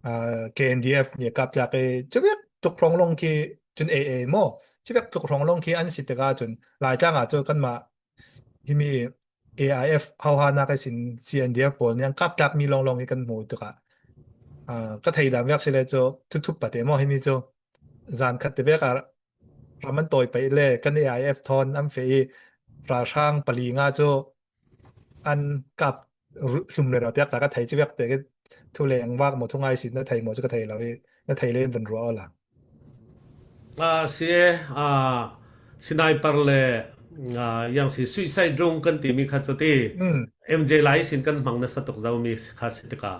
aa, K N D F nih a kap tlak i, cuvek tuk hrawng lawng khi, cun A A maw? Cuvek tuk hrawng lawng khi an si tikah cun, Laitlang ah cu kanmah himi A I F hohanak ihsin C N D F pawl nih an kap tlak mi lawnglawng hi kan hmu tikah, aa, ka thei dan vek si le cu, thuthup pate maw himi cu? Zan khat te vek ah ram an tawi paih le kan A I F thawn an feh i ralhrang pali nga cu an kap ru-, hlum rero tiak ta ka thei, cuvek te ka thuleng vak maw, thungai si na thei maw cu ka thei lo i na thei le in van ruah awla. Ah, si e, ah, sniper le, ah, yang si suicide drone kan timi kha cu ti, M J lai sin kan hmang nasa tuk zomi kha si tikah,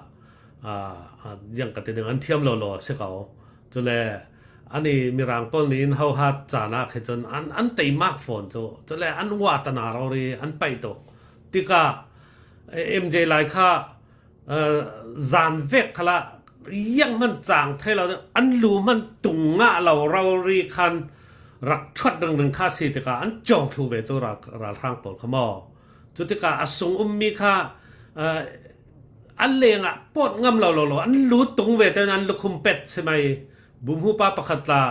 aa, aa, ziang ka ti ding, an thiam lo lo si ko. Cule ani Mirang pawl nih in hohat caan ah khi cun an, an teimak fawn cu. Cule an uah tana rori an paih tuk. Tikah, eh, M J lai kha, eh, zan vek khalah zianghman cang thei lo ding, an lu hman tung ngah lo rori khan rak ṭhuat ringring kha si tikah an cawng thlu ve cu ral, ralhrang pawl kha maw? Cutikah a sung ummi kha, eh, a lengah pawt ngam lo, lo, lo, an lu tung ve tein an lukhum pet si mai. Bumhupa pakhat tla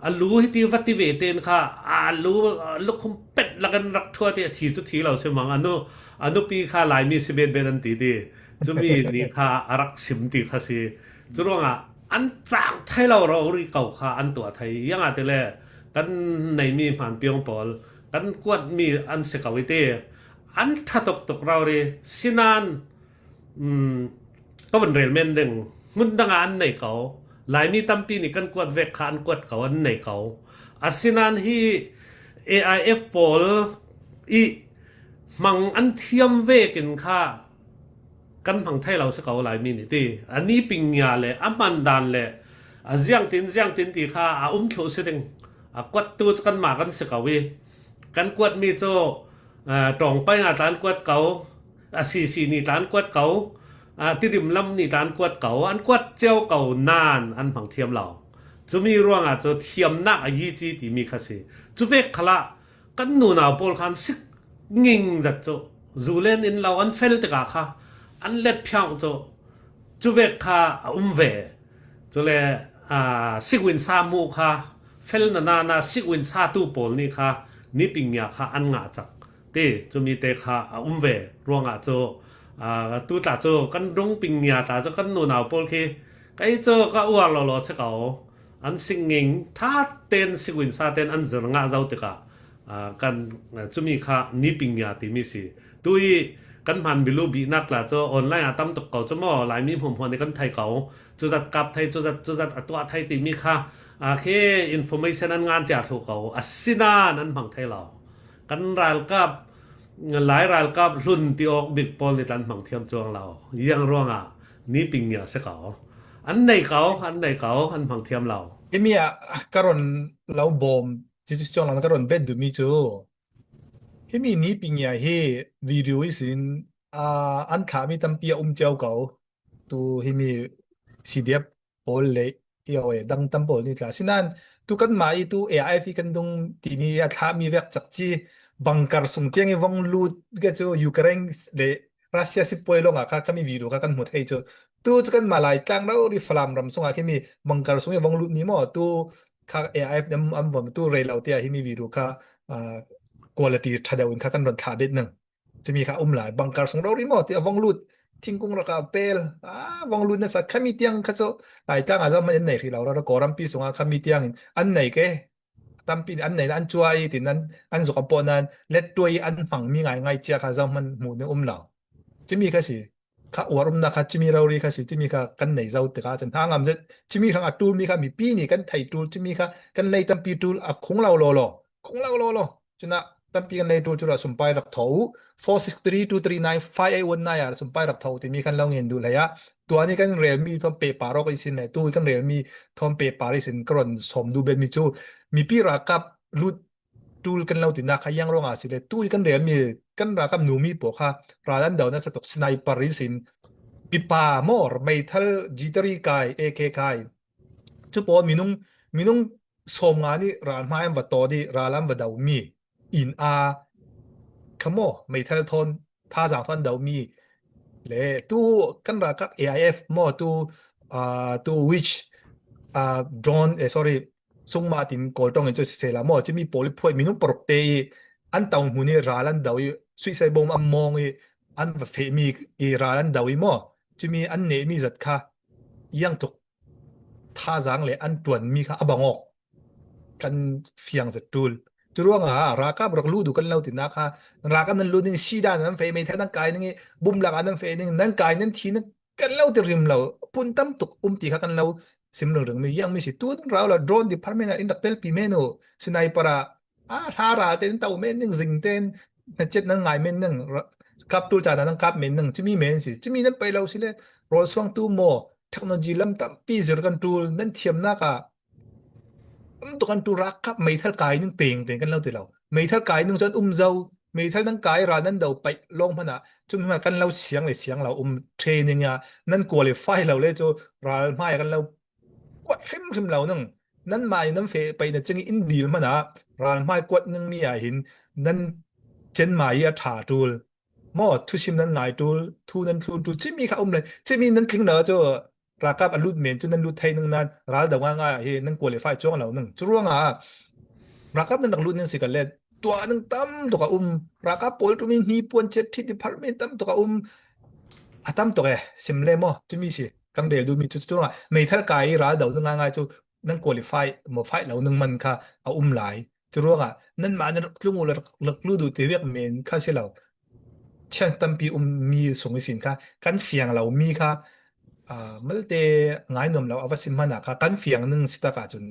a lu hiti va ti ve tein kha a lu, a lukhum pet lakin rak ṭhuat i a thi cu thi lo si mang. A nu, a nupi kha Laimi si betbet an ti ti. Cumi nih kha a rak sim ti kha si. Curuangah an cang thei lo rori ko kha an tuah thei. Ziangahtile kan neimi hmanpiang pawl kan kuatmi an si ko i ti. An ṭha tuktuk rori sinan, um, ka vun rel men ding, hmun dangah an nei ko. Laimi tampi nih kan kuat vek kha an kuat ko, an nei ko. Asinan hi A I F pawl i hmang an thiam vekin kha kan hmang thei lo si ko, Laimi nih ti. A ni ping nia le a hman dan le a ziangtin, ziangtin ti kha a um thluh si ding. A kuattu cu kanmah kan si ko i kan kuatmi cu, aa, Ṭawngpai nga tla an kuat ko, a C C nih tla an kuat ko, aa, Tidim lam nih tla an kuat ko, an kuat cio ko nan an hmang thiam lo. Cumi ruangah cu thiamnak a yi ci timi kha si. Cuvek khalah kan nunau pawl khan sik nging zat cu, zu len in lo an fel tikah kha an let phiang cu, cuvek kha a um ve. Cule, aa, sik win sa hmuh kha felna nana sikwin satu pawl nih kha nipingngia kha an ngah cak ti cumi te kha a um ve ruangah cu, aa, tu tla cu kan rung pingngia tla cu kan nunau pawl khi kei cu ka uar lawlaw si ko. An singing ṭha ten sikwin sa ten an zir ngah zo tikah, aa, kan, aa, cumi kha nipingngia timi si. Tu i kan hman bilu bihnak tla cu online ah tam tuk ko cu maw, Laimi hmuahhmuah nih kan thei ko. Cuzat kap thei, cuzat, cuzat a tuah thei timi kha, aa, khi information an ngan cia thluh ko. Asinain an hmang thei lo. Kan ralkap, Lai ralkap hlun ti awk bik pawl nih tla an hmang thiam cuang lo. Yang ruangah nipingngia si ko. An nei ko, an nei ko, an hmang thiam lo. Himi ah ka ron lo bawm, cucu si cuang lo, ka ron bet duhmi cu himi nipingngia hi video ihsin, aa, an thlahmi tampi a um cio ko. Tu himi C D F pawl le i aw e dang tam pawl ni tla. Sinan tu kanmah i tu A I F i kan dung timi a thlahmi vek cakci bunker sung tiang i vong lut ke cu Ukraine le Russia sipuai lawngah kha khami video kha kan hmu thei cu. Tu cu kanmah Laitlang rori Falam ram sungah khimi bunker sung i vong lutmi maw? Tu kha A I F an, an vong tu rei lo tiah himi video kha, aa, quality ṭha deuh in kha kan ron thlah bet ning. Cumi kha um lai, bunker sung rori maw ti a vong lut, thingkung rak a pel, aa, vong lut nasa khami tiang kha cu Laitlang ah zohman an nei hrih lo rero, Kawlrampi sungah khami tiang in an nei ke, tampi an nei an cuai tin an, an zuk a pawh nan lettuai an hmangmi ngaingai cia kha zohman hmuh ning um lo. Cumi kha si, kha uar umnak kha cumi rori kha si, cumi kha kan nei zo tikah cun hna ngam zet, cumi hrang a ṭulmi kha mipi nih kan thei ṭul, cumi kha kan lei tampi ṭul a khung lo law law, khung lo law law. Cunah tampi kan lei ṭul cu ral sumpai rak tho u, four six three two three nine five eight one nine ah sumpai rak tho u timi kan lo ngen duh hlei ah, tua nih kan relmi thawn pehpar awk ihsin le tu kan relmi thawn pehpar ihsin ka ron sawm duh betmi cu mipi ralkap lut ṭul kan lo tinak kha yang ruangah si le tu i kan relmi kan ralkap numi pawl kha ral an do nasa tuk sniper ihsin pipa maw, meithal G three kai, A K kai, cu pawl minung, minung sawm nga nih ral hmai an va tawt i ral an va domi in a kha maw, meithal thawn, thazaang thawn domi le tu kan ralkap A I F maw, tu, aa, tu which, aa, drone, eh, sorry, sungmah tin Kawl ṭawng in cu siseh la maw, cumi pawl i phuai minung paruk te i an to hmun i ral an do i suicide bomb an mawng i an va fehmi i ral an do i maw, cumi an nehmi zat kha yang tuk thazaang le an ṭuanmi kha a bang awk kan fiang zet ṭul. Cu ruangah ralkap rak lut uh kan lo tinak kha ralkap nan lut ning, sidan nan feh, meithal nan kai ning i bumlak ah nan feh ning, nan kai nan thi ning kan lo ti rim lo, pun tam tuk um ti kha kan lo sim ringring mi, yang mi si tu nan rau lo, drone department ah in rak telpi men uh, sniper ah, a hla ral te nan to men ning, zing ten nan cet nan ngai men ning, ra-, kap ṭul caan ah nan kap men ning, cumi men si, cumi nan pei lo si le, rawl suang tu maw, technology lam tampi zir kan ṭul, nan thiamnak ah tam tuk kan ṭul, ralkap meithal kai ning tengteng kan lo ti lo. Meithal kai ning cu an um zo, meithal nan kai ral nan do paih lawng hmanh ah cumi hmanh kan lo siang le siang lo um, training ah nan qualify lo le cu ral hmai ah kan lo kuat hrimhrim lo ning. Nanmah nih nan feh paih na cing i in dil hmanh ah ral hmai kuat ningmi ah hin nan cen mai i a ṭha ṭul maw, thusim nan ngai ṭul, thu nan thlun ṭul, cumi kha um le, cumi nan tling lo cu ralkap a lut men cu nan lut thei ning nan ral do ngaingai ah hi nan qualify cuang lo ning. Cu ruangah ralkap nan rak lut ning si kan le, tuah ning tam tuk a um, ralkap pawl ṭumi hnipuan cet ṭhit department tam tuk a um, a tam tuk e, sim le maw, cumi si kan rel duhmi cu, cu ruangah meithal kai i ral do ning ngaingai cu nan qualify maw, fight lo ning man kha a um lai. Cu ruangah nanmah nan rak tlung u le rak, rak lut uh ti vek men kha si lo. Chance tampi ummi sung ihsin kha kan fiang lo mi kha, aa, malte ngai nuam lo a va sim hmanh ah kha kan fiang ning si tak ahcun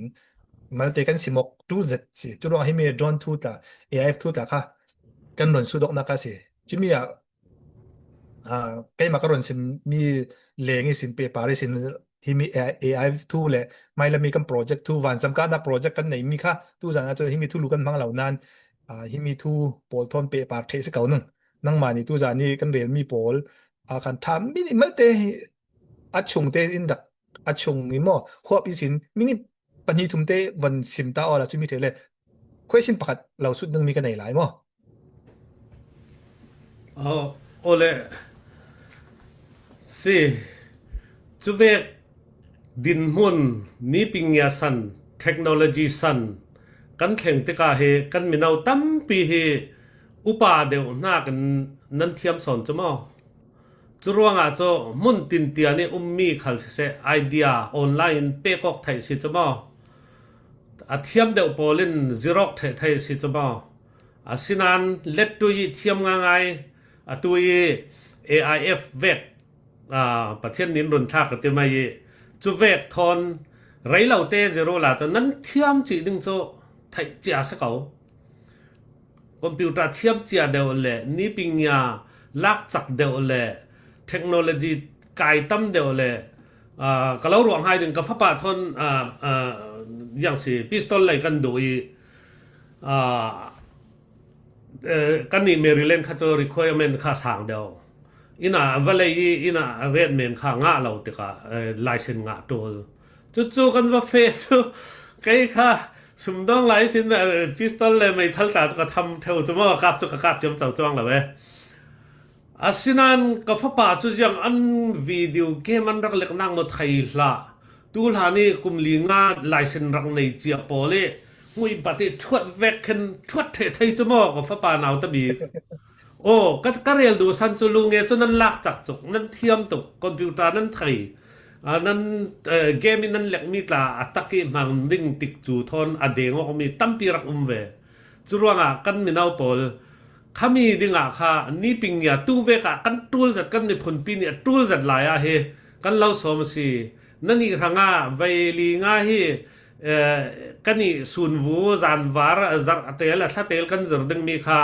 malte kan sim awk ṭul zet si. Cu ruangah himi drone thu tla, A I F thu tla kha kan ron sut awknak kha si. Cumi ah, aa, keimah ka ron simmi leng ihsin, pehpar ihsin, himi A I, A I thu le hmailami kan project thu, vancam kahnak project kan neimi kha, tuzan ahcun himi thulu kan hmang lo nan, aa, himi thu pawl thawn pehpar ṭheh si ko ning. Nangmah nih tuzan i kan relmi pawl, aa, kan ṭha mi nih malte a chung te in rak a chung i maw, huap ihsin minute pahnih thum te van sim ta awla cumi ṭheh le question pakhat lo sut ningmi ka nei lai maw? Aw, awle si, cuvek dinhmun nipingngia san Technology san kan thleng tikah hi kan mino tampi hi upa deuh hnakin nan thiam sawn cu maw? Curuangah cu hmun tintian i ummi khal siseh, idea online in pek awk theih si cu maw? A thiam deuh pawl in zir awk theih theih si cu maw? Asinain lettu i thiam ngaingai, atu i A I F vek, aa, Pathian nin run thlak a ti mai i, cu vek thawn rei lote zir uhla cu nan thiam cih ding cu theih cia si ko. Computer thiam cia deuh le, nipingia lakcak deuh le, technology kai tam deuh le, aa, ka lo ruah ngai ding, ka fapa thawn, aa, aa, yang si, pistol lei kan duh i, aa, eh, kan nih Maryland kha cu requirement kha sang deuh. Ina va lei i, ina ret men kha ngah lo tikah, eh, license ngah ṭul. Cucu kan va feh cu kei kha sumdawng lai sin, eh, pistol le meithal tla cu ka tham ṭheu cu maw, kap cu ka kap ciamco cuang lo eh. Asinain ka fapa cu ziang an video game an rak lek nak maw thei hlah. Tu hlan i kum li nga license rak nei cia pawl i hmuih bat i ṭhuat vek khin ṭhuat ṭheh thei cu maw ka fapa nau ta bik. Aw, ka, ka rel duh san cu lu nge cu nan lak cak cuk, nan thiam tuk, computer nan thei, aa, nan, eh, game i nan lekmi tla a tak i hmang ding tik cu thawn a deng awkmi tampi rak um ve. Curuangah kan mino pawl khami dingah kha nipingia tu vekah kan ṭul zat, kan miphunpi nih a ṭul zat lai ah hi kan lo sawm a si. Nannih hrangah vei li nga hi, eh, kan i sunvu zanvar, zarh a tel, a thla tel kan zir dingmi kha,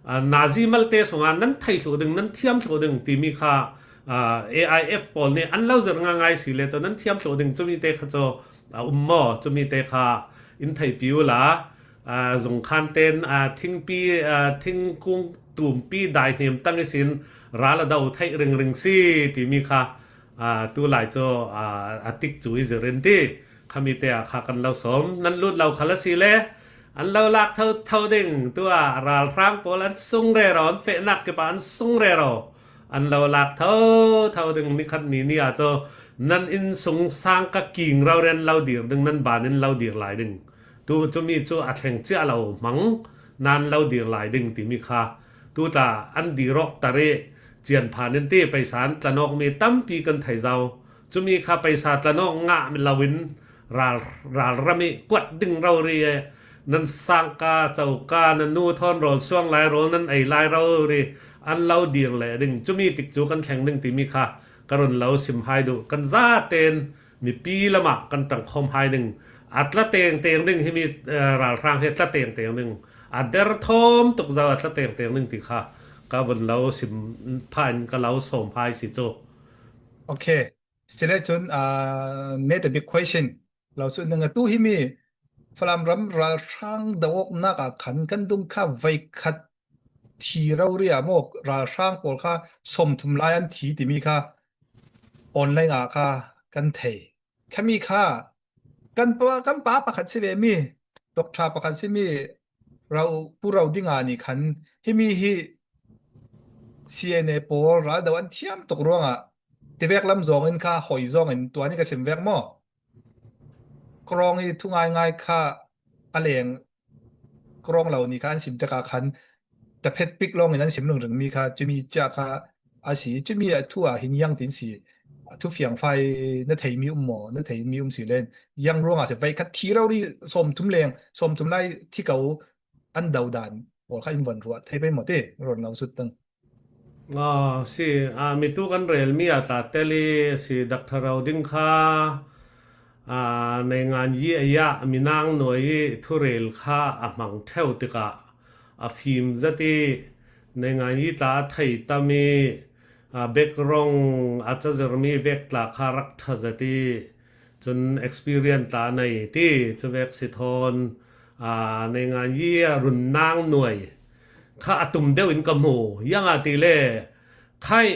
ah, nazi malte sungah nan thei thluh ding, nan thiam thluh ding timi kha, ah, A I F pawl nih an lo zir ngaingai si le cu nan thiam thluh ding, cumi te kha cu a um maw? Cumi te kha in theihpi uhla, aa, zungkhan ten, aa, thingpi, aa, thingkung tumpi daihnem tang ihsin ral a do theih ringring si timi kha, aa, tu lai cu, aa, a tik cu i zir in ti khami te ah kha kan lo sawm. Nan lut lo khal a si le an lo lak thotho ding. Tu ah ralhrang pawl an sung rero, an fehnak kip ah an sung rero. An lo lak thotho ding, nikhat ni ni ah cu nan inn sung sang ka king rori an lo dir ding, nan ban in lo dir lai ding. Tu, cumi cu a thleng cia lo hmang, nan lo dir lai ding timi kha tu tla an dir awk tar i cian phan in ti, paisa an tlan awkmi tampi kan thei zo. Cumi kha paisa tlan awk ngah lo in ral, ralram i kuat ding rori e, nan sangka, coka, na nu thawn rawl suang lai rawl nan ei lai rori an lo dir leh ding. Cumi tik cu kan thleng ding timi kha ka run lo sim hai duh. Kan zaten mipi lamah kan ṭangkhawm hai ding. A tla tengteng ding himi, eh, ralhrang hi a tla tengteng ding. A der thawm tuk zo a tla tengteng ding ti kha ka vun lo sim pha in ka lo sawm hai si cu. Okay. Sile cun, ah, made a big question. Lo cu nang atu himi Falam ram ralhrang do awknak ah khan kan dung kha veikhat thi rori ah maw, ralhrang pawl kha sawmthum lai an thi timi kha online ah kha kan thei. Khami kha kan pa, kan pa pakhat si ve mi, doctor pakhat si mi, Ro, Pu Ro Ding a nih khan himi hi C N A pawl ral do an thiam tuk ruangah tivek lam zawng in kha hoi zawng in tuan i ka sim vek maw? Krawng i thu ngaingai kha a leng, krawng lo ni kha an sim cakah khan taphet pik lawng in an sim ringring mi kha cumi cia kha a si. Cumi a thu ah hin yang tin si, a thu fiangfai na thei mi um maw? Na thei mi um si len yang ruangah si veikhat thi rori sawmthum leng, sawmthum lai thi ko an do dan pawl kha in von ruah thei pei maw ti, ron lo sut tang. Aw, si, aa, mitu kan relmi a tla tel i si, Doctor Ro Ding kha, aa, Naingan Yi a yah minang nuai i thurel kha a hmang ṭheu tikah a fim zat i, Naingan Yi tla a thei tam i, aa, background a cazirmi vek tla kha rak ṭha zat i, cun experience tla a nei ti, cu vek si thawn, aa, Naingan Yi a run nang nuai kha a tum deuh in ka hmu. Ziang a ti le, khai,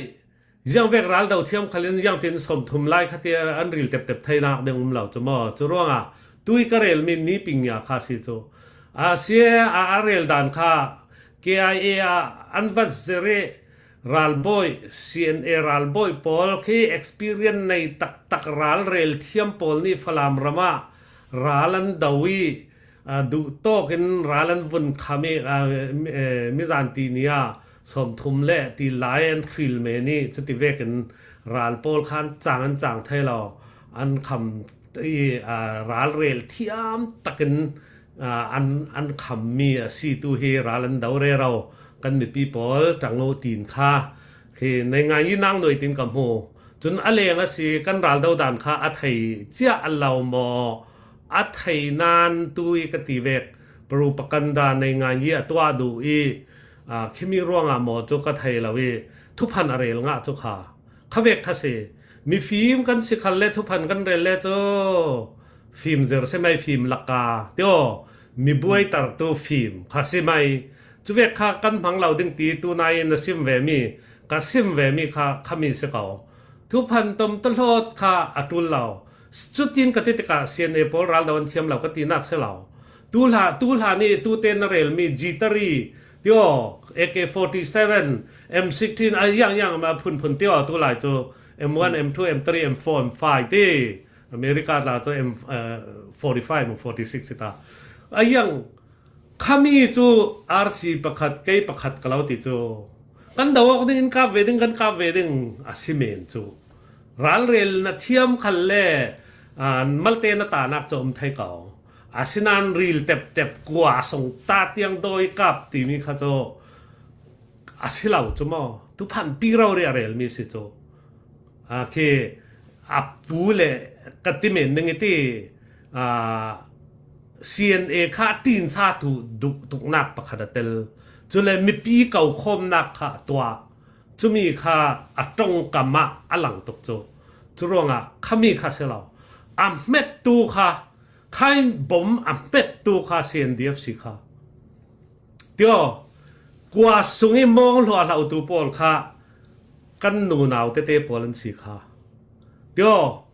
ziang vek ral do thiam khal in ziang tin sawmthum lai kha ti an ril teptep theinak ding um lo cu maw? Cu ruangah tui ka relmi Nipinnya kha si cu. A si a, a rel dan kha K I A ah an va zir i ralbawi, C N A ralbawi pawl khi experience nei taktak ralrel thiam pawl nih Falam ram ah Ral an do i, aa, duhtawkin ral an vun kham i, aa, mi, ee, mizan ti ni a sawmthum le ti lai an hril men i, cuti vekin ral pawl khan cang an cang thei lo, an kham i, aa, ral rel thiam takin, aa, an, an kham mi a si tu hi ral an do rero kan mipi pawl tang u tin kha khi nei ngai i nang nuai tin ka hmu. Cun a leng a si kan ral do dan kha a thei cia a lo maw? A thei nan tu i ka ti vek, propaganda nei ngai i a tuah duh i, aa, khimi ruangah maw cu ka thei lo i, thuphan a rel ngah cu kha. Kha vek kha si. Mifim kan si khal le thuphan kan rel le cu fim zir si mai, fim laka tio, mi buaitertu fim kha si mai. Cu vek kha kan hmang lo ding ti tunai in na sim ve mi, ka sim ve mi kha khami si ko. Thuphan tom tahlawt kha a ṭul lo. Cutin ka ti tikah C N A pawl ral do an thiam lo ka tinak si lo. Tulha, tulha ni tute na relmi jitari tio, A K forty seven, M sixteen, a yang yang ma phun phun tio, tulai cu M one, M two, M three, M four, M five ti. America tla cu M, eh, forty five, forty six ta. A yang khami cu R C pakhat, kei pakhat ka lo ti cu. Kan do awk ding, in kap ve ding, kan kap ve ding a si men cu. Ralrel na thiam khal le, aa, malte na tahnak cu um thei ko. Asinain ril teptep kua sung ta tiang dawi kap timi kha cu a si lo cu maw? Thuphanpi rori a relmi si cu. Aa, khi a pu le ka ti men ning i ti, aa, C N A kha tinsa tu duh tuknak pakhat a tel. Cule mipi ko khawmnak kha a tuah. Cumi kha a ṭongkam ah a lang tuk cu. Cu ruangah khami kha si lo. A hmettu kha, khai bom a hmettu kha C N D F si kha. Tio, kua sung i mawng hluahhlotu pawl kha kan nunau tete pawl an si kha. Tio,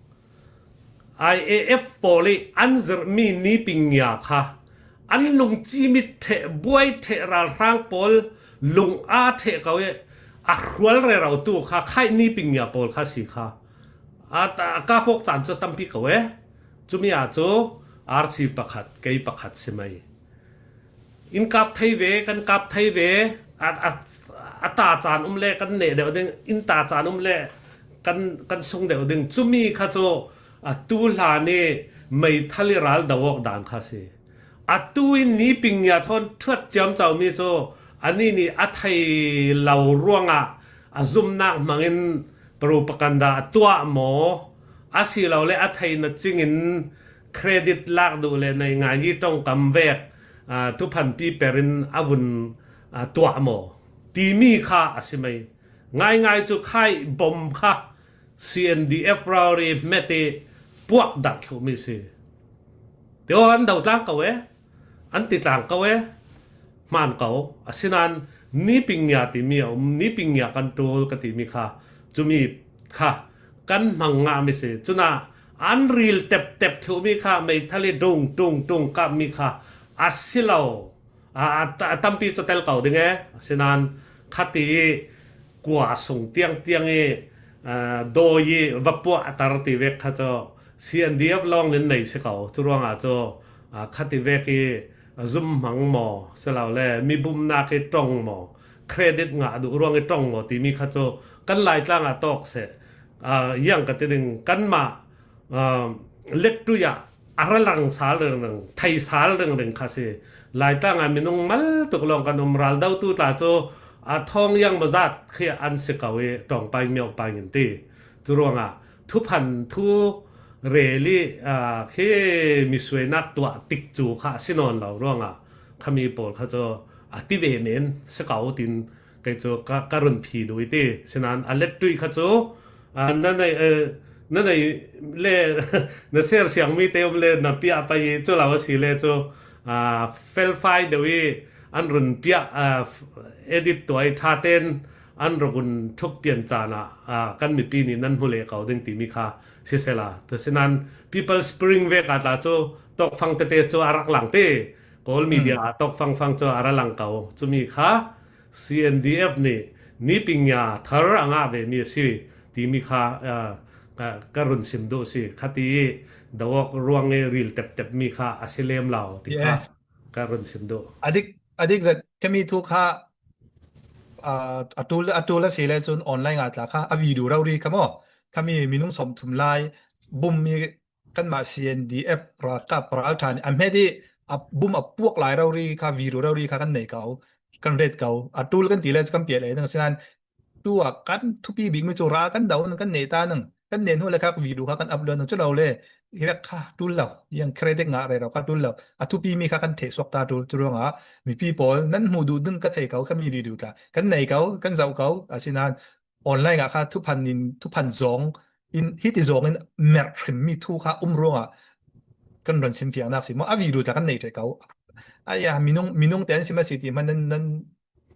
I A F pawl i an zirhmi nipingia kha an lungcim i ṭheh, buai ṭheh ralhrang pawl lung a ṭheh ko i a hrual rerotu kha khaih nipingia pawl kha si kha. A, a kapawk caan cu tampi ko e. Cumi ah cu R C pakhat, kei pakhat si mai. In kap thei ve, kan kap thei ve, a, a, a ta caan um le kan neh deuh ding, in ta caan um le kan, kan sung deuh ding. Cumi kha cu a tu hlan i meithal i ral do awk dan kha si. A tu in nipingia thawn thuat ciamco mi cu ani nih a thei lo ruangah a zumnak hmangin propaganda a tuah maw? Asilole a theina cingin credit lak duh le nei ngai i ṭongkam vek, aa, thuphanpi per in a vun, aa, tuah maw? Timi kha a si mai. Ngaingai cu khai bom kha C N D F rori hmet i puak dah thluhmi si. Tio an do tlang ko e, an ti tlang ko e, hmaan ko. Asinain nipingia timi a um, nipingia kan ṭul ka timi kha, cumi kha kan hmang ngahmi si. Cunah an ril teptep thluhmi kha meithal i ṭung, ṭung, ṭung kapmi kha a si lo. A, a, a tampi cu tel ko ding e. Asinain khati i kua sung tiang tiang i, aa, dawi i va puahter ti vek kha cu C N D F lawng in nei si ko. Cu ruangah cu, aa, khati vek i, aa, zumhmang maw, si lo le, mibumnak i ṭong maw, credit ngah duh ruang i ṭong maw timi kha cu kan Laitlang ah tawk seh. Aa, yang ka ti ding, kanmah, aa, lettui ah a ra lang sal ringring, thei sal ringring kha si. Laitlang ah minung mal tuk lawng kan um, raldotu tla cu a thawng yang maw zat khi an si ko i, ṭawngpai miaupai in ti. Cu ruangah thuphan thu rel i, aa, khi misuainak tuah tik cu kha a si nawn lo ruangah khami pawl kha cu a ti ve men si ko tin kei cu ka, ka run phi duh i ti. Sinain a lettui kha cu, aa, na nei, eh, na nei le na ser siangmi te um le na piah pai i cu lo a si le cu, aa, felfai deuh i an run piah, aa, edit tuah i ṭha ten an rak un ṭhuk pian caan ah, aa, kan mipi nih nan hmu leh ko ding timi kha sisela. Sinain People Spring vek ah tla cu tawkfang tete cu a rak lang ti. Kawl media ah tawkfang fang cu a ra lang ko. Cumi kha C N D F nih nipingia thar a ngah vemi a si timi kha, aa, ka, ka run sim duh si. Khati i dawk ruang i ril teptep mi kha a si lem lo ti kha ka run sim duh. A dik, a dik zet kami thu kha, a, a tul, a tul a si le cun online ah tla kha a video rori kha maw? Kami minung sawmthum lai bum mi kanmah C N D F ralkap ralṭha nih a hmet i a bum a puak lai rori kha, video rori kha kan nei ko, kan ret ko. A tul kan ti le cu kan pial e nang sinan tu ah kan thupi bikmi cu ral kan do nang, kan nei ta nang, kan nei hnu le kha video kha kan upload nang cu lo le hi vek kha tul lo, yang credit ngah rero kha tul lo. A thupi mi kha kan theh suak ta tul cu ruangah mipi pawl nan hmuh duh ding ka thei ko, kami video tla kan nei ko, kan zoh ko, asinan online ah kha thuphan in, thuphan zong in, hiti zong in merh hrimmi thu kha um ruangah kan ron sim fiangnak si maw? A video tla kan nei ṭheh ko. Aya, minung, minung te an sim a si ti hman nan, nan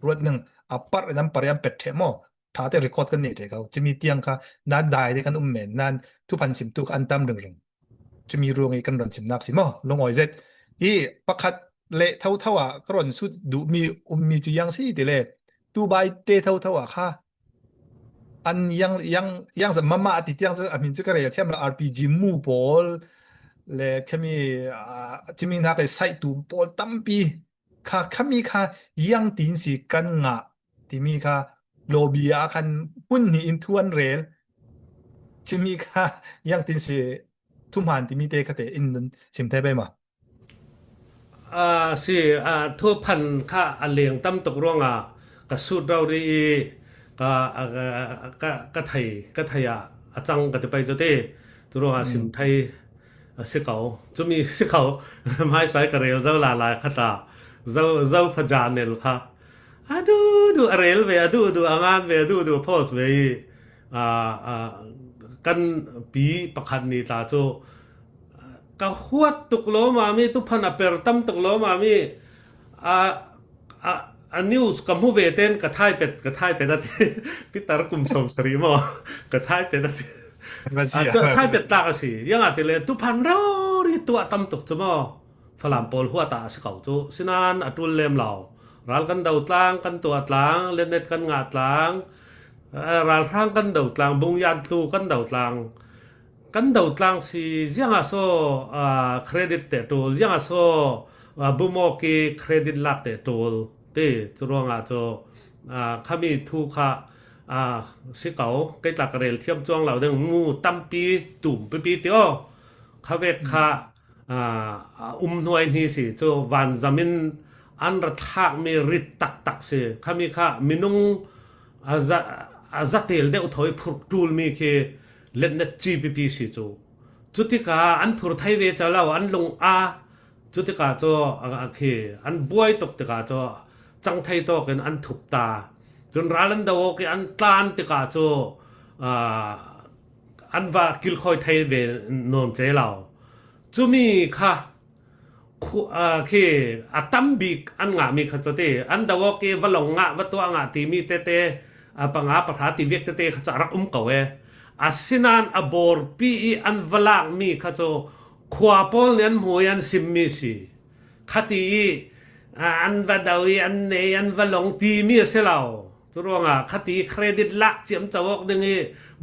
ruat ning a par, nan par i an pet ṭheh maw? Ṭha te record kan nei ṭheh ko. Cimi tiang kha nan dai te kan um men, nan thuphan sim tu kha an tam ringring. Cumi ruang i kan ron simnak si maw? Lungawi zet i pakhat le thotho ah ka ron sut duhmi ummi cu yang si ti le Dubai te thotho ah kha an yang, yang, yang zat mama ti tiang cu a min cu ka rel thiam lo, R P G mu pawl le khami, ah, cumi hna ke saih tu pawl tampi kha, khami kha yang tin si kan ngah timi kha lobby ah khan hmun hnih in thu an rel. Cumi kha yang tin si thuhman timi te kha te in sim thei pei maw? A si, a, thuphan kha a leng tam tuk ruangah ka sut rori i ka, a, ka, ka, ka thei, ka thei ah a cang ka ti pei cu ti. Cu ruangah sim thei a si ko. Cumi si ko. Hmaisa i ka rel zo lala kha ta. Zo, zo pha ja nel kha. A duh duh a rel ve, a duh duh a ngan ve, a duh duh a post ve i, a, a, kan pi pakhat nih tla cu ka huat tuk lawmami, thuphan a per tam tuk lawmami, a, a, a news ka hmu ve ten ka thaipet, ka thaipet a ti. Pitar kum sawm sarih maw? Ka thaipet a ti. A, ka thaipet tlak a si. Ziangahtile thuphan rori tuah tam tuk cu maw? Falam pawl huat ah a si ko cu. Sinan a ṭul lem lo. Ral kan do tlang, kan tuah tlang, letnet kan ngah tlang, eh, ralhrang kan do tlang, bungyan tlu kan do tlang, kan do tlang si ziangah so, ah, credit te ṭul, ziangah so, ah, bumawk i credit lak te ṭul ti cu ruangah cu, ah, khami thu kha, ah, si ko, kei tla ka rel thiam cuang lo ding, mu tampi tum pipi ti aw. Kha vek kha, aa, a um hnuai hni si cu vanzam in an ra thlakmi rit taktak si. Khami kha minung a za, a za tel deuh thawi phurh ṭulmi khi letnet ci pipi si cu. Cutikah an phur thei ve co lo, an lung a, cutikah cu a, a khi an buai tuk tikah cu cang thei tawk in an thup ta. Cun ral an do awk i an tlan tikah cu, aa, an va kilkhawi thei ve nawn ce lo. Cumi kha, khu-, aa, khi a tam bik an ngahmi kha cu ti, an do awk i va lawng ngah, va tuah ngah timi tete, aa, panga pahra ti vek tete kha cu a rak um ko e. Asinain a bawrpi i an va lakmi kha cu khua pawl nih an hmu i an simmi si. Khati i, aa, an va do i an nei, an va lawng timi a si lo. Cu ruangah khati credit lak ciamco awk ding i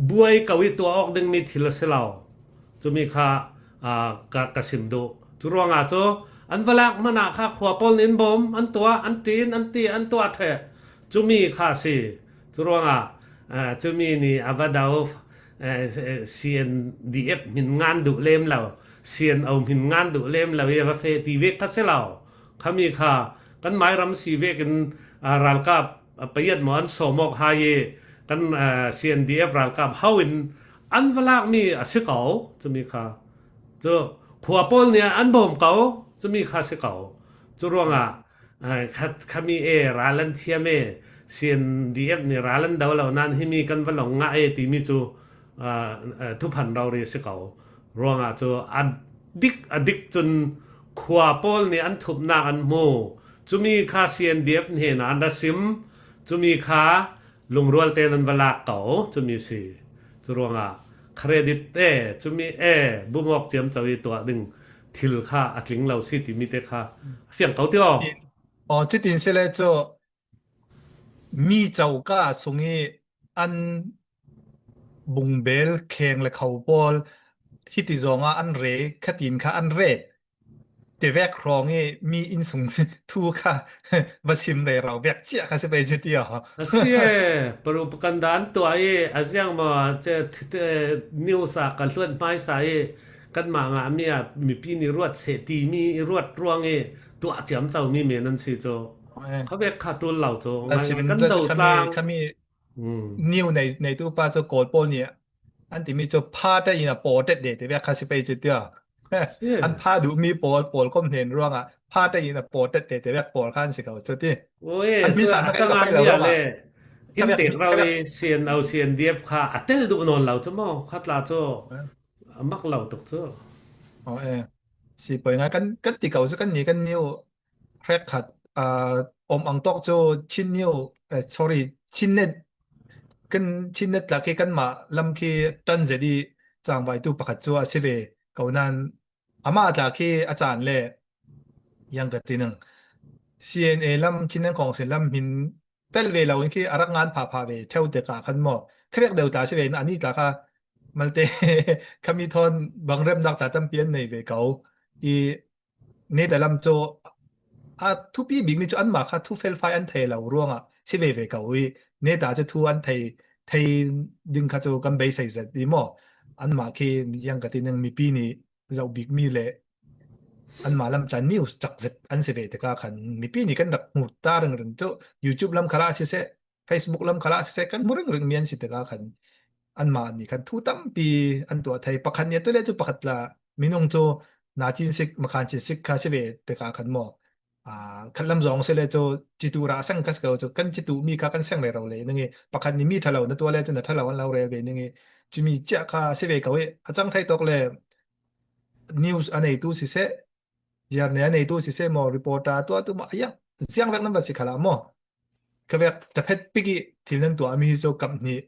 buai ko i tuah awk dingmi thil a si lo. Cumi kha, aa, ka, ka sim duh. Cu ruangah cu an va lak hmanh ah kha khua pawl nih an bawm, an tuah, an ṭin, an ti, an tuah ṭheh. Cumi kha a si. Cu ruangah, aa, cumi nih a va do, aa, C N D F hmin ngan duh lem lo, C N O hmin ngan duh lem lo i a va feh ti vek kha si lo. Khami kha kan mairam si vekin, aa, ralkap, aa, payat maw an sawm awk hai i kan, aa, C N D F ralkap ho in an va lakmi a si ko, cumi kha. Cu khua pawl nih an bawm ko, cumi kha si ko. Cu ruangah, aa, kha, khami e, ral an thiam e, C N D F nih ral an do lo nain himi kan va lawng ngah e timi cu, aa, aa, thuphan rori a si ko. Ruangah cu a dik, a dik cun khua pawl nih an thupnak an hmu. Cumi kha C N D F hnenah an ra sim. Cumi kha lungrual tein an va lak ko, cumi si. Cu ruangah credit e, cumi e, bumawk ciamco i tuah ding thil kha a tling lo si timi te kha a fiang ko ti aw. Aw, cutin si le cu mi coka sung i an bungbel kheng le kho pawl hiti zawnga an re, khatin kha an ret. Tivek hrawng i mi insung thu kha va sim rero vek cia kha si pei cu ti aw. A si e, propaganda an tuah i a ziang maw, news ah ka hluan hmaisa i kanmah ngah mi ah mipi nih ruat seh timi i ruat ruang i tuah ciamco mi men an si cu. Kha vek kha ṭul lo cu. A sim kan do tlang. Khami niu neitu pa cu Kawl pawl nih an timi cu pha ṭa in a paw ṭet de ti vek kha si pei cu tia. An pha duhmi pawl, pawl kom hnen ruangah pha ṭa in a paw ṭet de ti vek pawl kha an si ko cu ti. An hmisa hmasa ka pei lo ruangah. In tek rau i C N O, C N D F kha a tel duh nawn lo cu maw, kha tla cu a mak lo tuk cu. Si poi ngai kan ti ko cu kan ni kan niu hrekkhat om ang tawk cu Chin niu, sorry, Chin net, kan Chin net tlak hi kanmah lam khi ṭan zet i cangvaitu pakhat cu a si ve ko nain amah tlak hi a caan le yang ka ti ning. C N A lam, Chinland Council lam hin tel ve lo in khi a rak ngan phapha ve ṭheu te ka khan maw. Kha vek deuh tla si ve in ani tla kha malte khami thawn bangremnak tla tampi an nei ve ko i neta lam cu a thupi bikmi cu anmah kha thu felfai an thei lo ruangah si ve ve ko i neta cu thu an thei, thei ding kha cu kan beisei zet i maw. Anmah khi yang ka ti ning mipi nih zoh bikmi le anmah lam tla news cak zet an si ve tikah khan mipi nih kan rak hmu ta ringring cu YouTube lam khalah siseh, Facebook lam khalah siseh kan hmu ringring mi an si tikah khan anmah nih khan thu tampi an tuah thei. Pakhat nih a tu le cu pakhat tla minung cu na cin sik, makhan cin sik kha si ve tikah khan maw. Khat lam zong si le cu citu rah seng kha si ko cu kan citu mi kha kan seng rero le ning i pakhat nih mi ṭha lo na tuah le cu na ṭha lo an lo rel ve ning i cumi cia kha si ve ko i a cang thei tawk le news a neitu siseh, ziarne a neitu siseh maw, reporter a tuahtu maw, a yang ziang vek nan va si khalah maw. Kha vek ṭaphet pik i thil nan tuahmi hi cu kamh hnih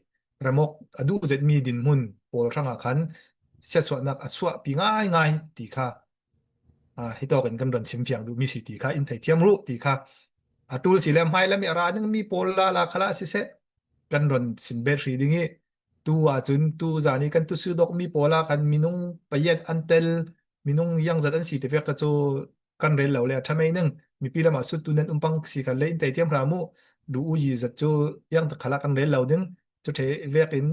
ramawk a duh zetmi dinhmun pawl hrangah khan siatsuahnak a suahpi ngaingai ti kha hitawk in kan ron sim fiang duhmi si ti kha in theithiam ruh ti kha a ṭul si le hmailam i a ra dingmi pawl lala khalah siseh kan ron sim bet hri ding i tu ahcun tu zan i kan tusu dawkmi pawl ah khan minung payat an tel, minung yangzat an si ti vek kha cu kan rel lo le a ṭha mei ning. Mipi lamah suttu nan um pang si khan le in teithiam hram uh, duh u yi zat cu yang tak khalah kan rel lo ding. Cu ṭhe vekin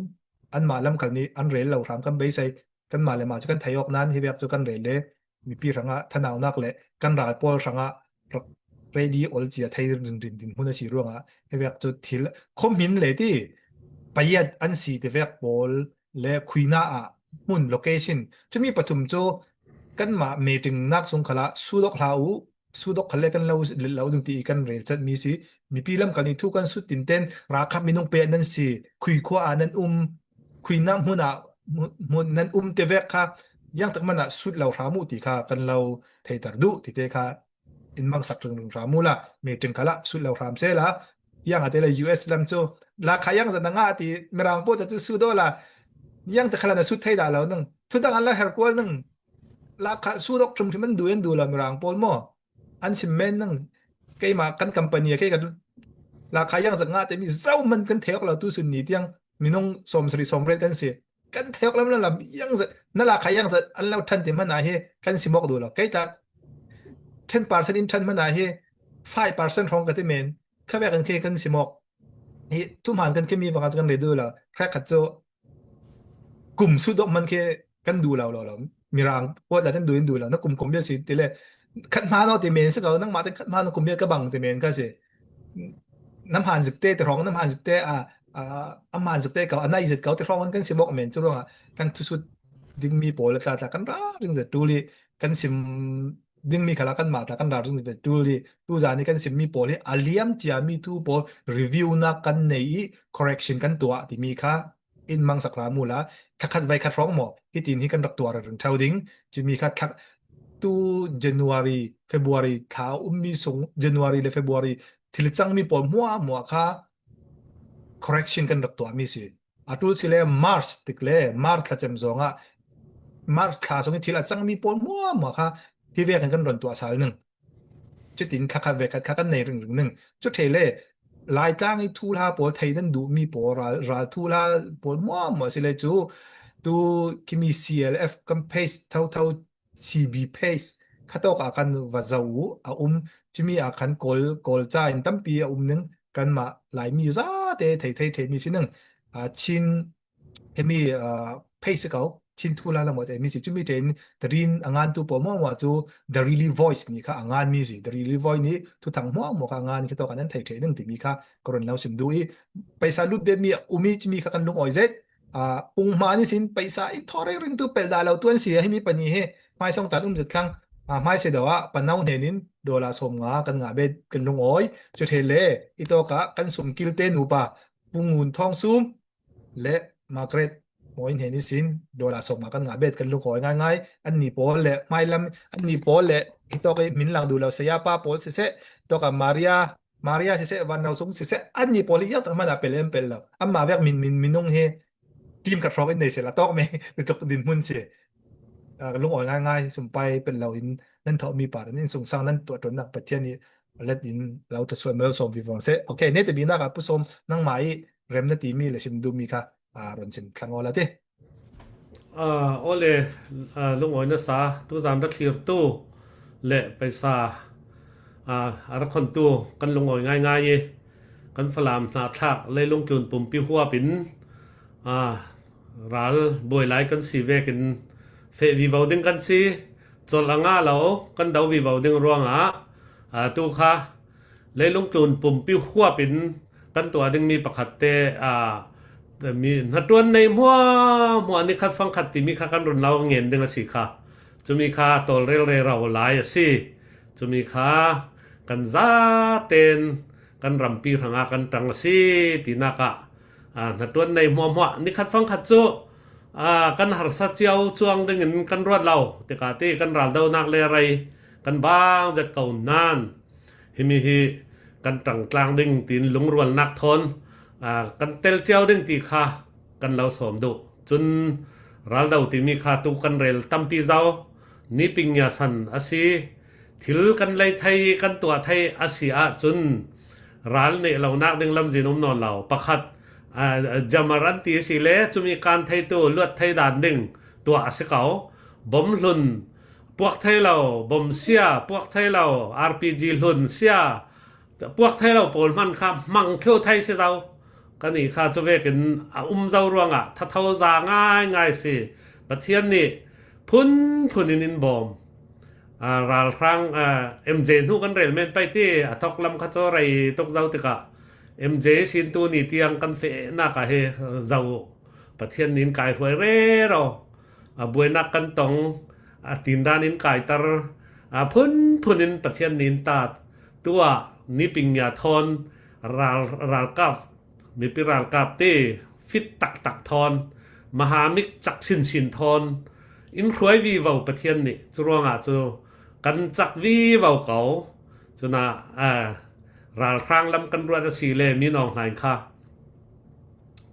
anmah lam khal nih an rel lo hram kan beisei. Kanmah le mah cu kan thei awk nain hi vek cu kan rel le mipi hrangah thanaunak le kan ral pawl hrangah ready ol cia thei rinrin dinhmun a si ruangah hi vek cu thil khuahmin le ti payat an si ti vek pawl le khuina ah hmun location cumi pathum cu kanmah meeting nak sung khalah sudok hla uh, sudok khal le kan lo let lo ding ti i kan rel chat mi si. Mipi lam kal nih thu kan sut tinten ralkap minung pek nan si, khui khua ah nan um, khuina hmun ah hmun nan um te vek kha yang tak man ah sut lo hram uh ti kha kan lo theiter duh ti te kha in mangsak ringring hram uh la, meeting khalah sut lo hram seh la. Yang a te le U S lam cu lakha yang zat na ngah ti Mirang pawl cu sut awla yang te khalah na sut thei dah lo ning. Thudang an lo her kual ning. Lakha sut awk hrimhrim an duh an duh lo Mirang pawl maw? An sim men ning. Keimah kan company a kei ka lakha yang zat ngah te mi zoh man kan thei awk lo tu sun ni tiang minung sawm sari sawm riat kan si. Kan thei awk lam lam yang zat na lakha yang zat an lo ṭhan ti hmanh ah hi kan sim awk duh lo. Kei tak ten percent in ṭhan hmanh ah hi five percent hrawng ka ti men. Kha vekin khi kan sim awk. Hi thuhmaan kan khimi vang ah cu kan rel duh lo. Hrekkhat cu kum sut awk hmanh khi kan duh lo lo lo. Mirang pawl tla kan duh in duh lo. Na kum kum bial si ti le khat hmaan aw ti men si ko, nangmah te khat hmaan kum bial ka bang ti men kha si. Na hmaan zik te ti hrawng, na hmaan zik te a, a hmaan zik te ko, a nai zet ko ti hrawng kan sim awk men cu ruangah kan thusut dingmi pawl le tla tla kan ra ring zet ṭul i kan sim dingmi khalah kanmah tla kan ra ring zet ṭul i tu zan i kan simmi pawl hi a liam ciami tu pawl review nak kan nei i correction kan tuah timi kha in mangsak hram uh la, thla khat vai khat hrawng maw, hitin hi kan rak tuar ring ṭheu ding. Cumi kha thla, tu January, February thla ummi sung, January le February thil cangmi pawl hmuahhmuah kha correction kan rak tuahmi si. A ṭul si le March tik le March thla cem zongah March thla sung i thil a cangmi pawl hmuahhmuah kha hi vekin kan ron tuah sal ning. Cutin thla khat ve khat kha kan nei ringring ning. Cu ṭhe le Laitlang i thuhla pawl thei nan duh mi pawl, ral, ral thuhla pawl muamua si le cu, tu kimi C L F kan page thotho, C B page khatawk ah kan va zoh uh a um. Cumi ah khan Kawl, Kawl ca in tampi a um ning, kanmah Laimi zate thei thei thei mi si ning. Ah, Chin hemi, ah, page si ko, Chin thuhla lam te mi si. Cumi tein The Rin a ngantu pawl muamua cu The Really Voice ni kha a ngan mi si. The Really Voice ni thuthang muamua kha a ngan khatawk ah nan thei thei ning timi kha ka run lo sim duh i, paisa lut ve mi a um i, cumi kha kan lungawi zet. Ah, pung hma ni sin paisa in thaw ringring tu pel dah lo tuan si a, himi pani hi hmaisawng tan um zet thlang. Ah, hmaisa deuh ah Panau hnen in dollar sawm nga kan ngah bet kan lungawi. Cu ṭhe le i tawk ah kan sum kil te nupa Pu Ngun Thawng Sum le Margaret Mawi hnen i sin dollar sawm nga kan ngah bet kan lungawi ngaingai. Anni pawl le hmailam, anni pawl le hitawk i min lang duh lo saya pa pawl siseh, tawk ah Maria, Maria siseh, Van Lo Sung siseh, anni pawl hi ziangtak hmanh ah pel em pel lo. Anmah vek min, min, minung hi team khat hrawng in nei seh la tawk me, ti tuk dinhmun si. Ah, lungawi ngaingai, sumpai pel lo in nan thawhmi par in sungsang nan tuah ṭuannak Pathian i let in lo ta sual mel sawm vivo seh. Okay, nete binak ah Pu Sawm, nangmah i remna timi le sim duhmi kha, ah, run sim thlang awla ti. Ah, awle, ah, lungawi nasa, tuzan ra thlirtu le paisa, ah, a ra khontu kan lungawi ngaingai i kan Falam hna thlak leilung tlun pumpi huap in, ah, ral buai lai kan si vekin feh vivo ding kan si. Colh a ngah lo kan do vivo ding ruangah, ah, tu kha leilung tlun pumpi huap in kan tuah dingmi pakhat te, aa, mi hnaṭuan nei hmuahhmuah, nikhat fangkhat timi kha kan run lo ngen ding a si kha. Cumi kha tawlrel rero lai a si. Cumi kha kan zaten kan rampi hrangah kan ṭang a si tinak ah, aa, hnaṭuan nei hmuahhmuah, nikhat fangkhat cu, aa, kan harsa cio cuang dingin kan ruat lo tikah ti kan raldonak le rei kan bang zet ko nain, himi hi kan ṭangtlang ding tiin lungrualnak thawn, aa, kan tel cio ding ti kha kan lo sawm duh. Cun raldo timi kha tu kan rel tampi zo, niping ngiasan a si, thil kan lei thei, kan tuah thei a si ahcun ral neh lonak ding lamzin um nawn lo. Pakhat, aa, jammer an ti a si le, cumi kan theitu luat thei dan ding tuah a si ko. Bom hlun puak thei lo, bom sia puak thei lo, R P G hlun sia puak thei lo pawl hman kha hmang thlu thei si zo. Kan i kha cu vekin a um zo ruangah thatho za ngaingai si. Pathian nih phunphun in in bawm. Aa, ralhrang, aa, M J hnu kan rel men pei ti a thawk lam kha cu rei tuk zo tikah M J sintu ni tiang kan fehnak ah hi zo. Pathian nih in kai hruai rero. A buainak kan tong, a tindan in kaiter, a phunphun in Pathian nih in tat. Tuah niping ngia thawn ral, ralkap, mipi ralkap ti fit taktak thawn, mahamik cak sinsin thawn in hruai vivo Pathian nih. Curuangah cu kan cak vivo ko. Cunah, a, ralhrang lam kan ruat a si le mi nawng hnain kha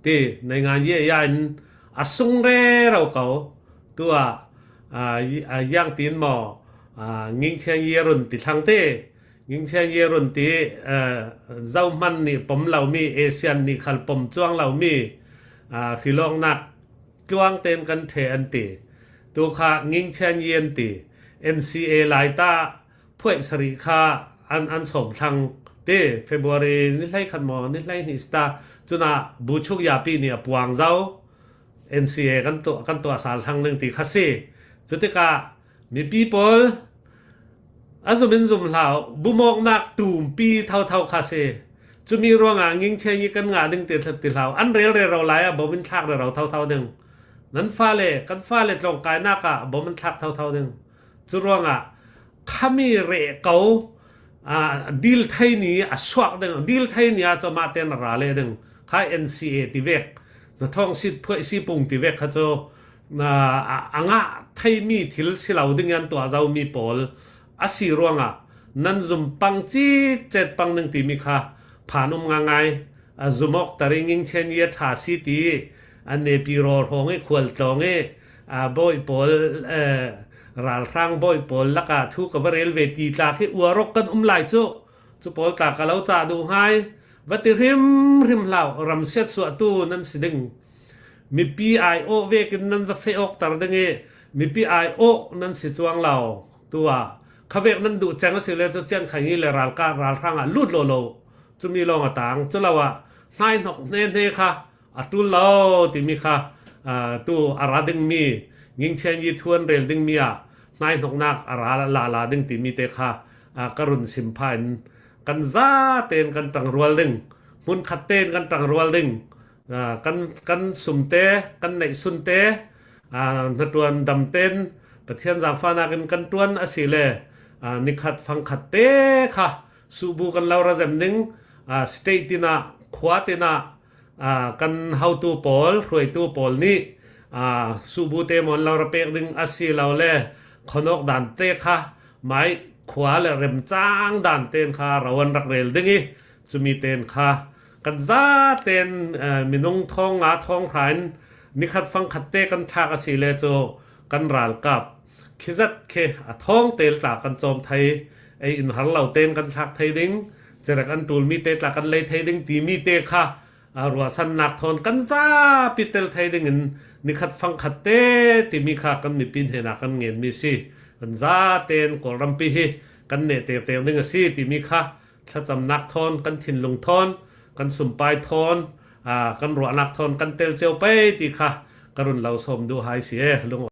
ti, naingan ye ya in a sung rero ko. Tuah, aa, yi-, aa, yang tin maw, aa, Ngingchian Ye run ti thlang ti, Ngingchian Ye run ti, aa, Zohman nih pom lomi, Asian nih khal pom cuang lomi, aa, hrilawknak tluang tein kan ṭhe an ti. Tu kha Ngingchian Ye an ti. N C A lai ta phuaih sarih kha an, an sawm thlang ti, February ni hlei khat maw, ni hlei hnih si ta, cunah Buchuk Yapi nih a puang zo, N C A kan tuah, kan tuah sal thlang ding ti kha si. Cutikah mipi pawl a zum in zum hlau, bumawknak tumpi thotho kha si. Cumi ruangah Ngingchian Ye kan ngah ding ti, ti hlau, an rel rero lai ah bom in thlak rero thotho ding. Nan fale, kan fale tlawngkainak ah bom in thlak thotho ding. Curuangah khami reh ko, aa, dil thei ni a suak ding, dil thei ni ah cu amah tein a ra leh ding. Kha N C A ti vek, hnathawng si phuaih si pung ti vek kha cu, aa, a, a ngah theimi thil si lo ding i an tuah zomi pawl a si ruangah nan zum pang citcet pang ding timi kha phan um ngaingai. A zum awk taring in Ngingchian Ye ṭha si ti, a nepi rawl hrawng i khual tlawng i, a bawi pawl, eh, ralhrang bawi pawl lakah thu ka va rel ve ti tla khi uar awk kan um lai cu. Cu pawl tla ka lo cah duh hngai. Va ti hrimhrim hlah uh, ram siatsuahtu nan si ding. Mipi aiawh vekin nan va feh awkter ding ih, mipi aiawh nan si cuang lo. Tu-ah khavek nan duh ceng a si le cu, cian khaini le ralkap ralhrang ah lut lawlaw. Cumi lawng a tang. Cu lo ah hnaihnok hnehne kha a ṭul lo timi kha, aa, tu a ra dingmi, Ngingchian Yi thu an rel dingmi ah hnaihnoknak a ra lala ding timi te kha, aa, ka run sim pha in kan zatein kan ṭangrual ding, hmunkhat tein kan ṭangrual ding, aa, kan, kan sumte, kan neihsunte, aa, hnaṭuan damtein Pathian zaangfahnak in kan ṭuan a si le, aa, nikhat fangkhat te kha suhbu kan lo ra zem ding, aa, state tinah, khua tinah, aa, kan hotu pawl, hruaitu pawl nih, aa, suhbu te maw an lo ra pek ding a si lo le, khuanawk dante kha, mai khua le remcang dante in kha ro an rak rel ding ih, cumi te in kha kan zatein, aa, minung thawng nga thawng hra in nikhat fangkhat te kan thlak a si le cu kan ralkap khizat khi a thawng tel tla kan cawm thei, ei in har lo tein kan thlak thei ding, cerek an ṭulmi te tla kan lei thei ding timi te kha, aa, ruahsannak thawn kan zapi tel thei dingin nikhat fangkhat te timi kha kan mipi hnenah kan ngenmi a si. Kan zatein Kawlrampi hi kan neh tengteng ding a si timi kha thlacamnak thawn, kan thinlung thawn, kan sumpai thawn, aa, kan ruahnak thawn kan tel cio pei ti kha ka run lo sawm duh hai si e. Lung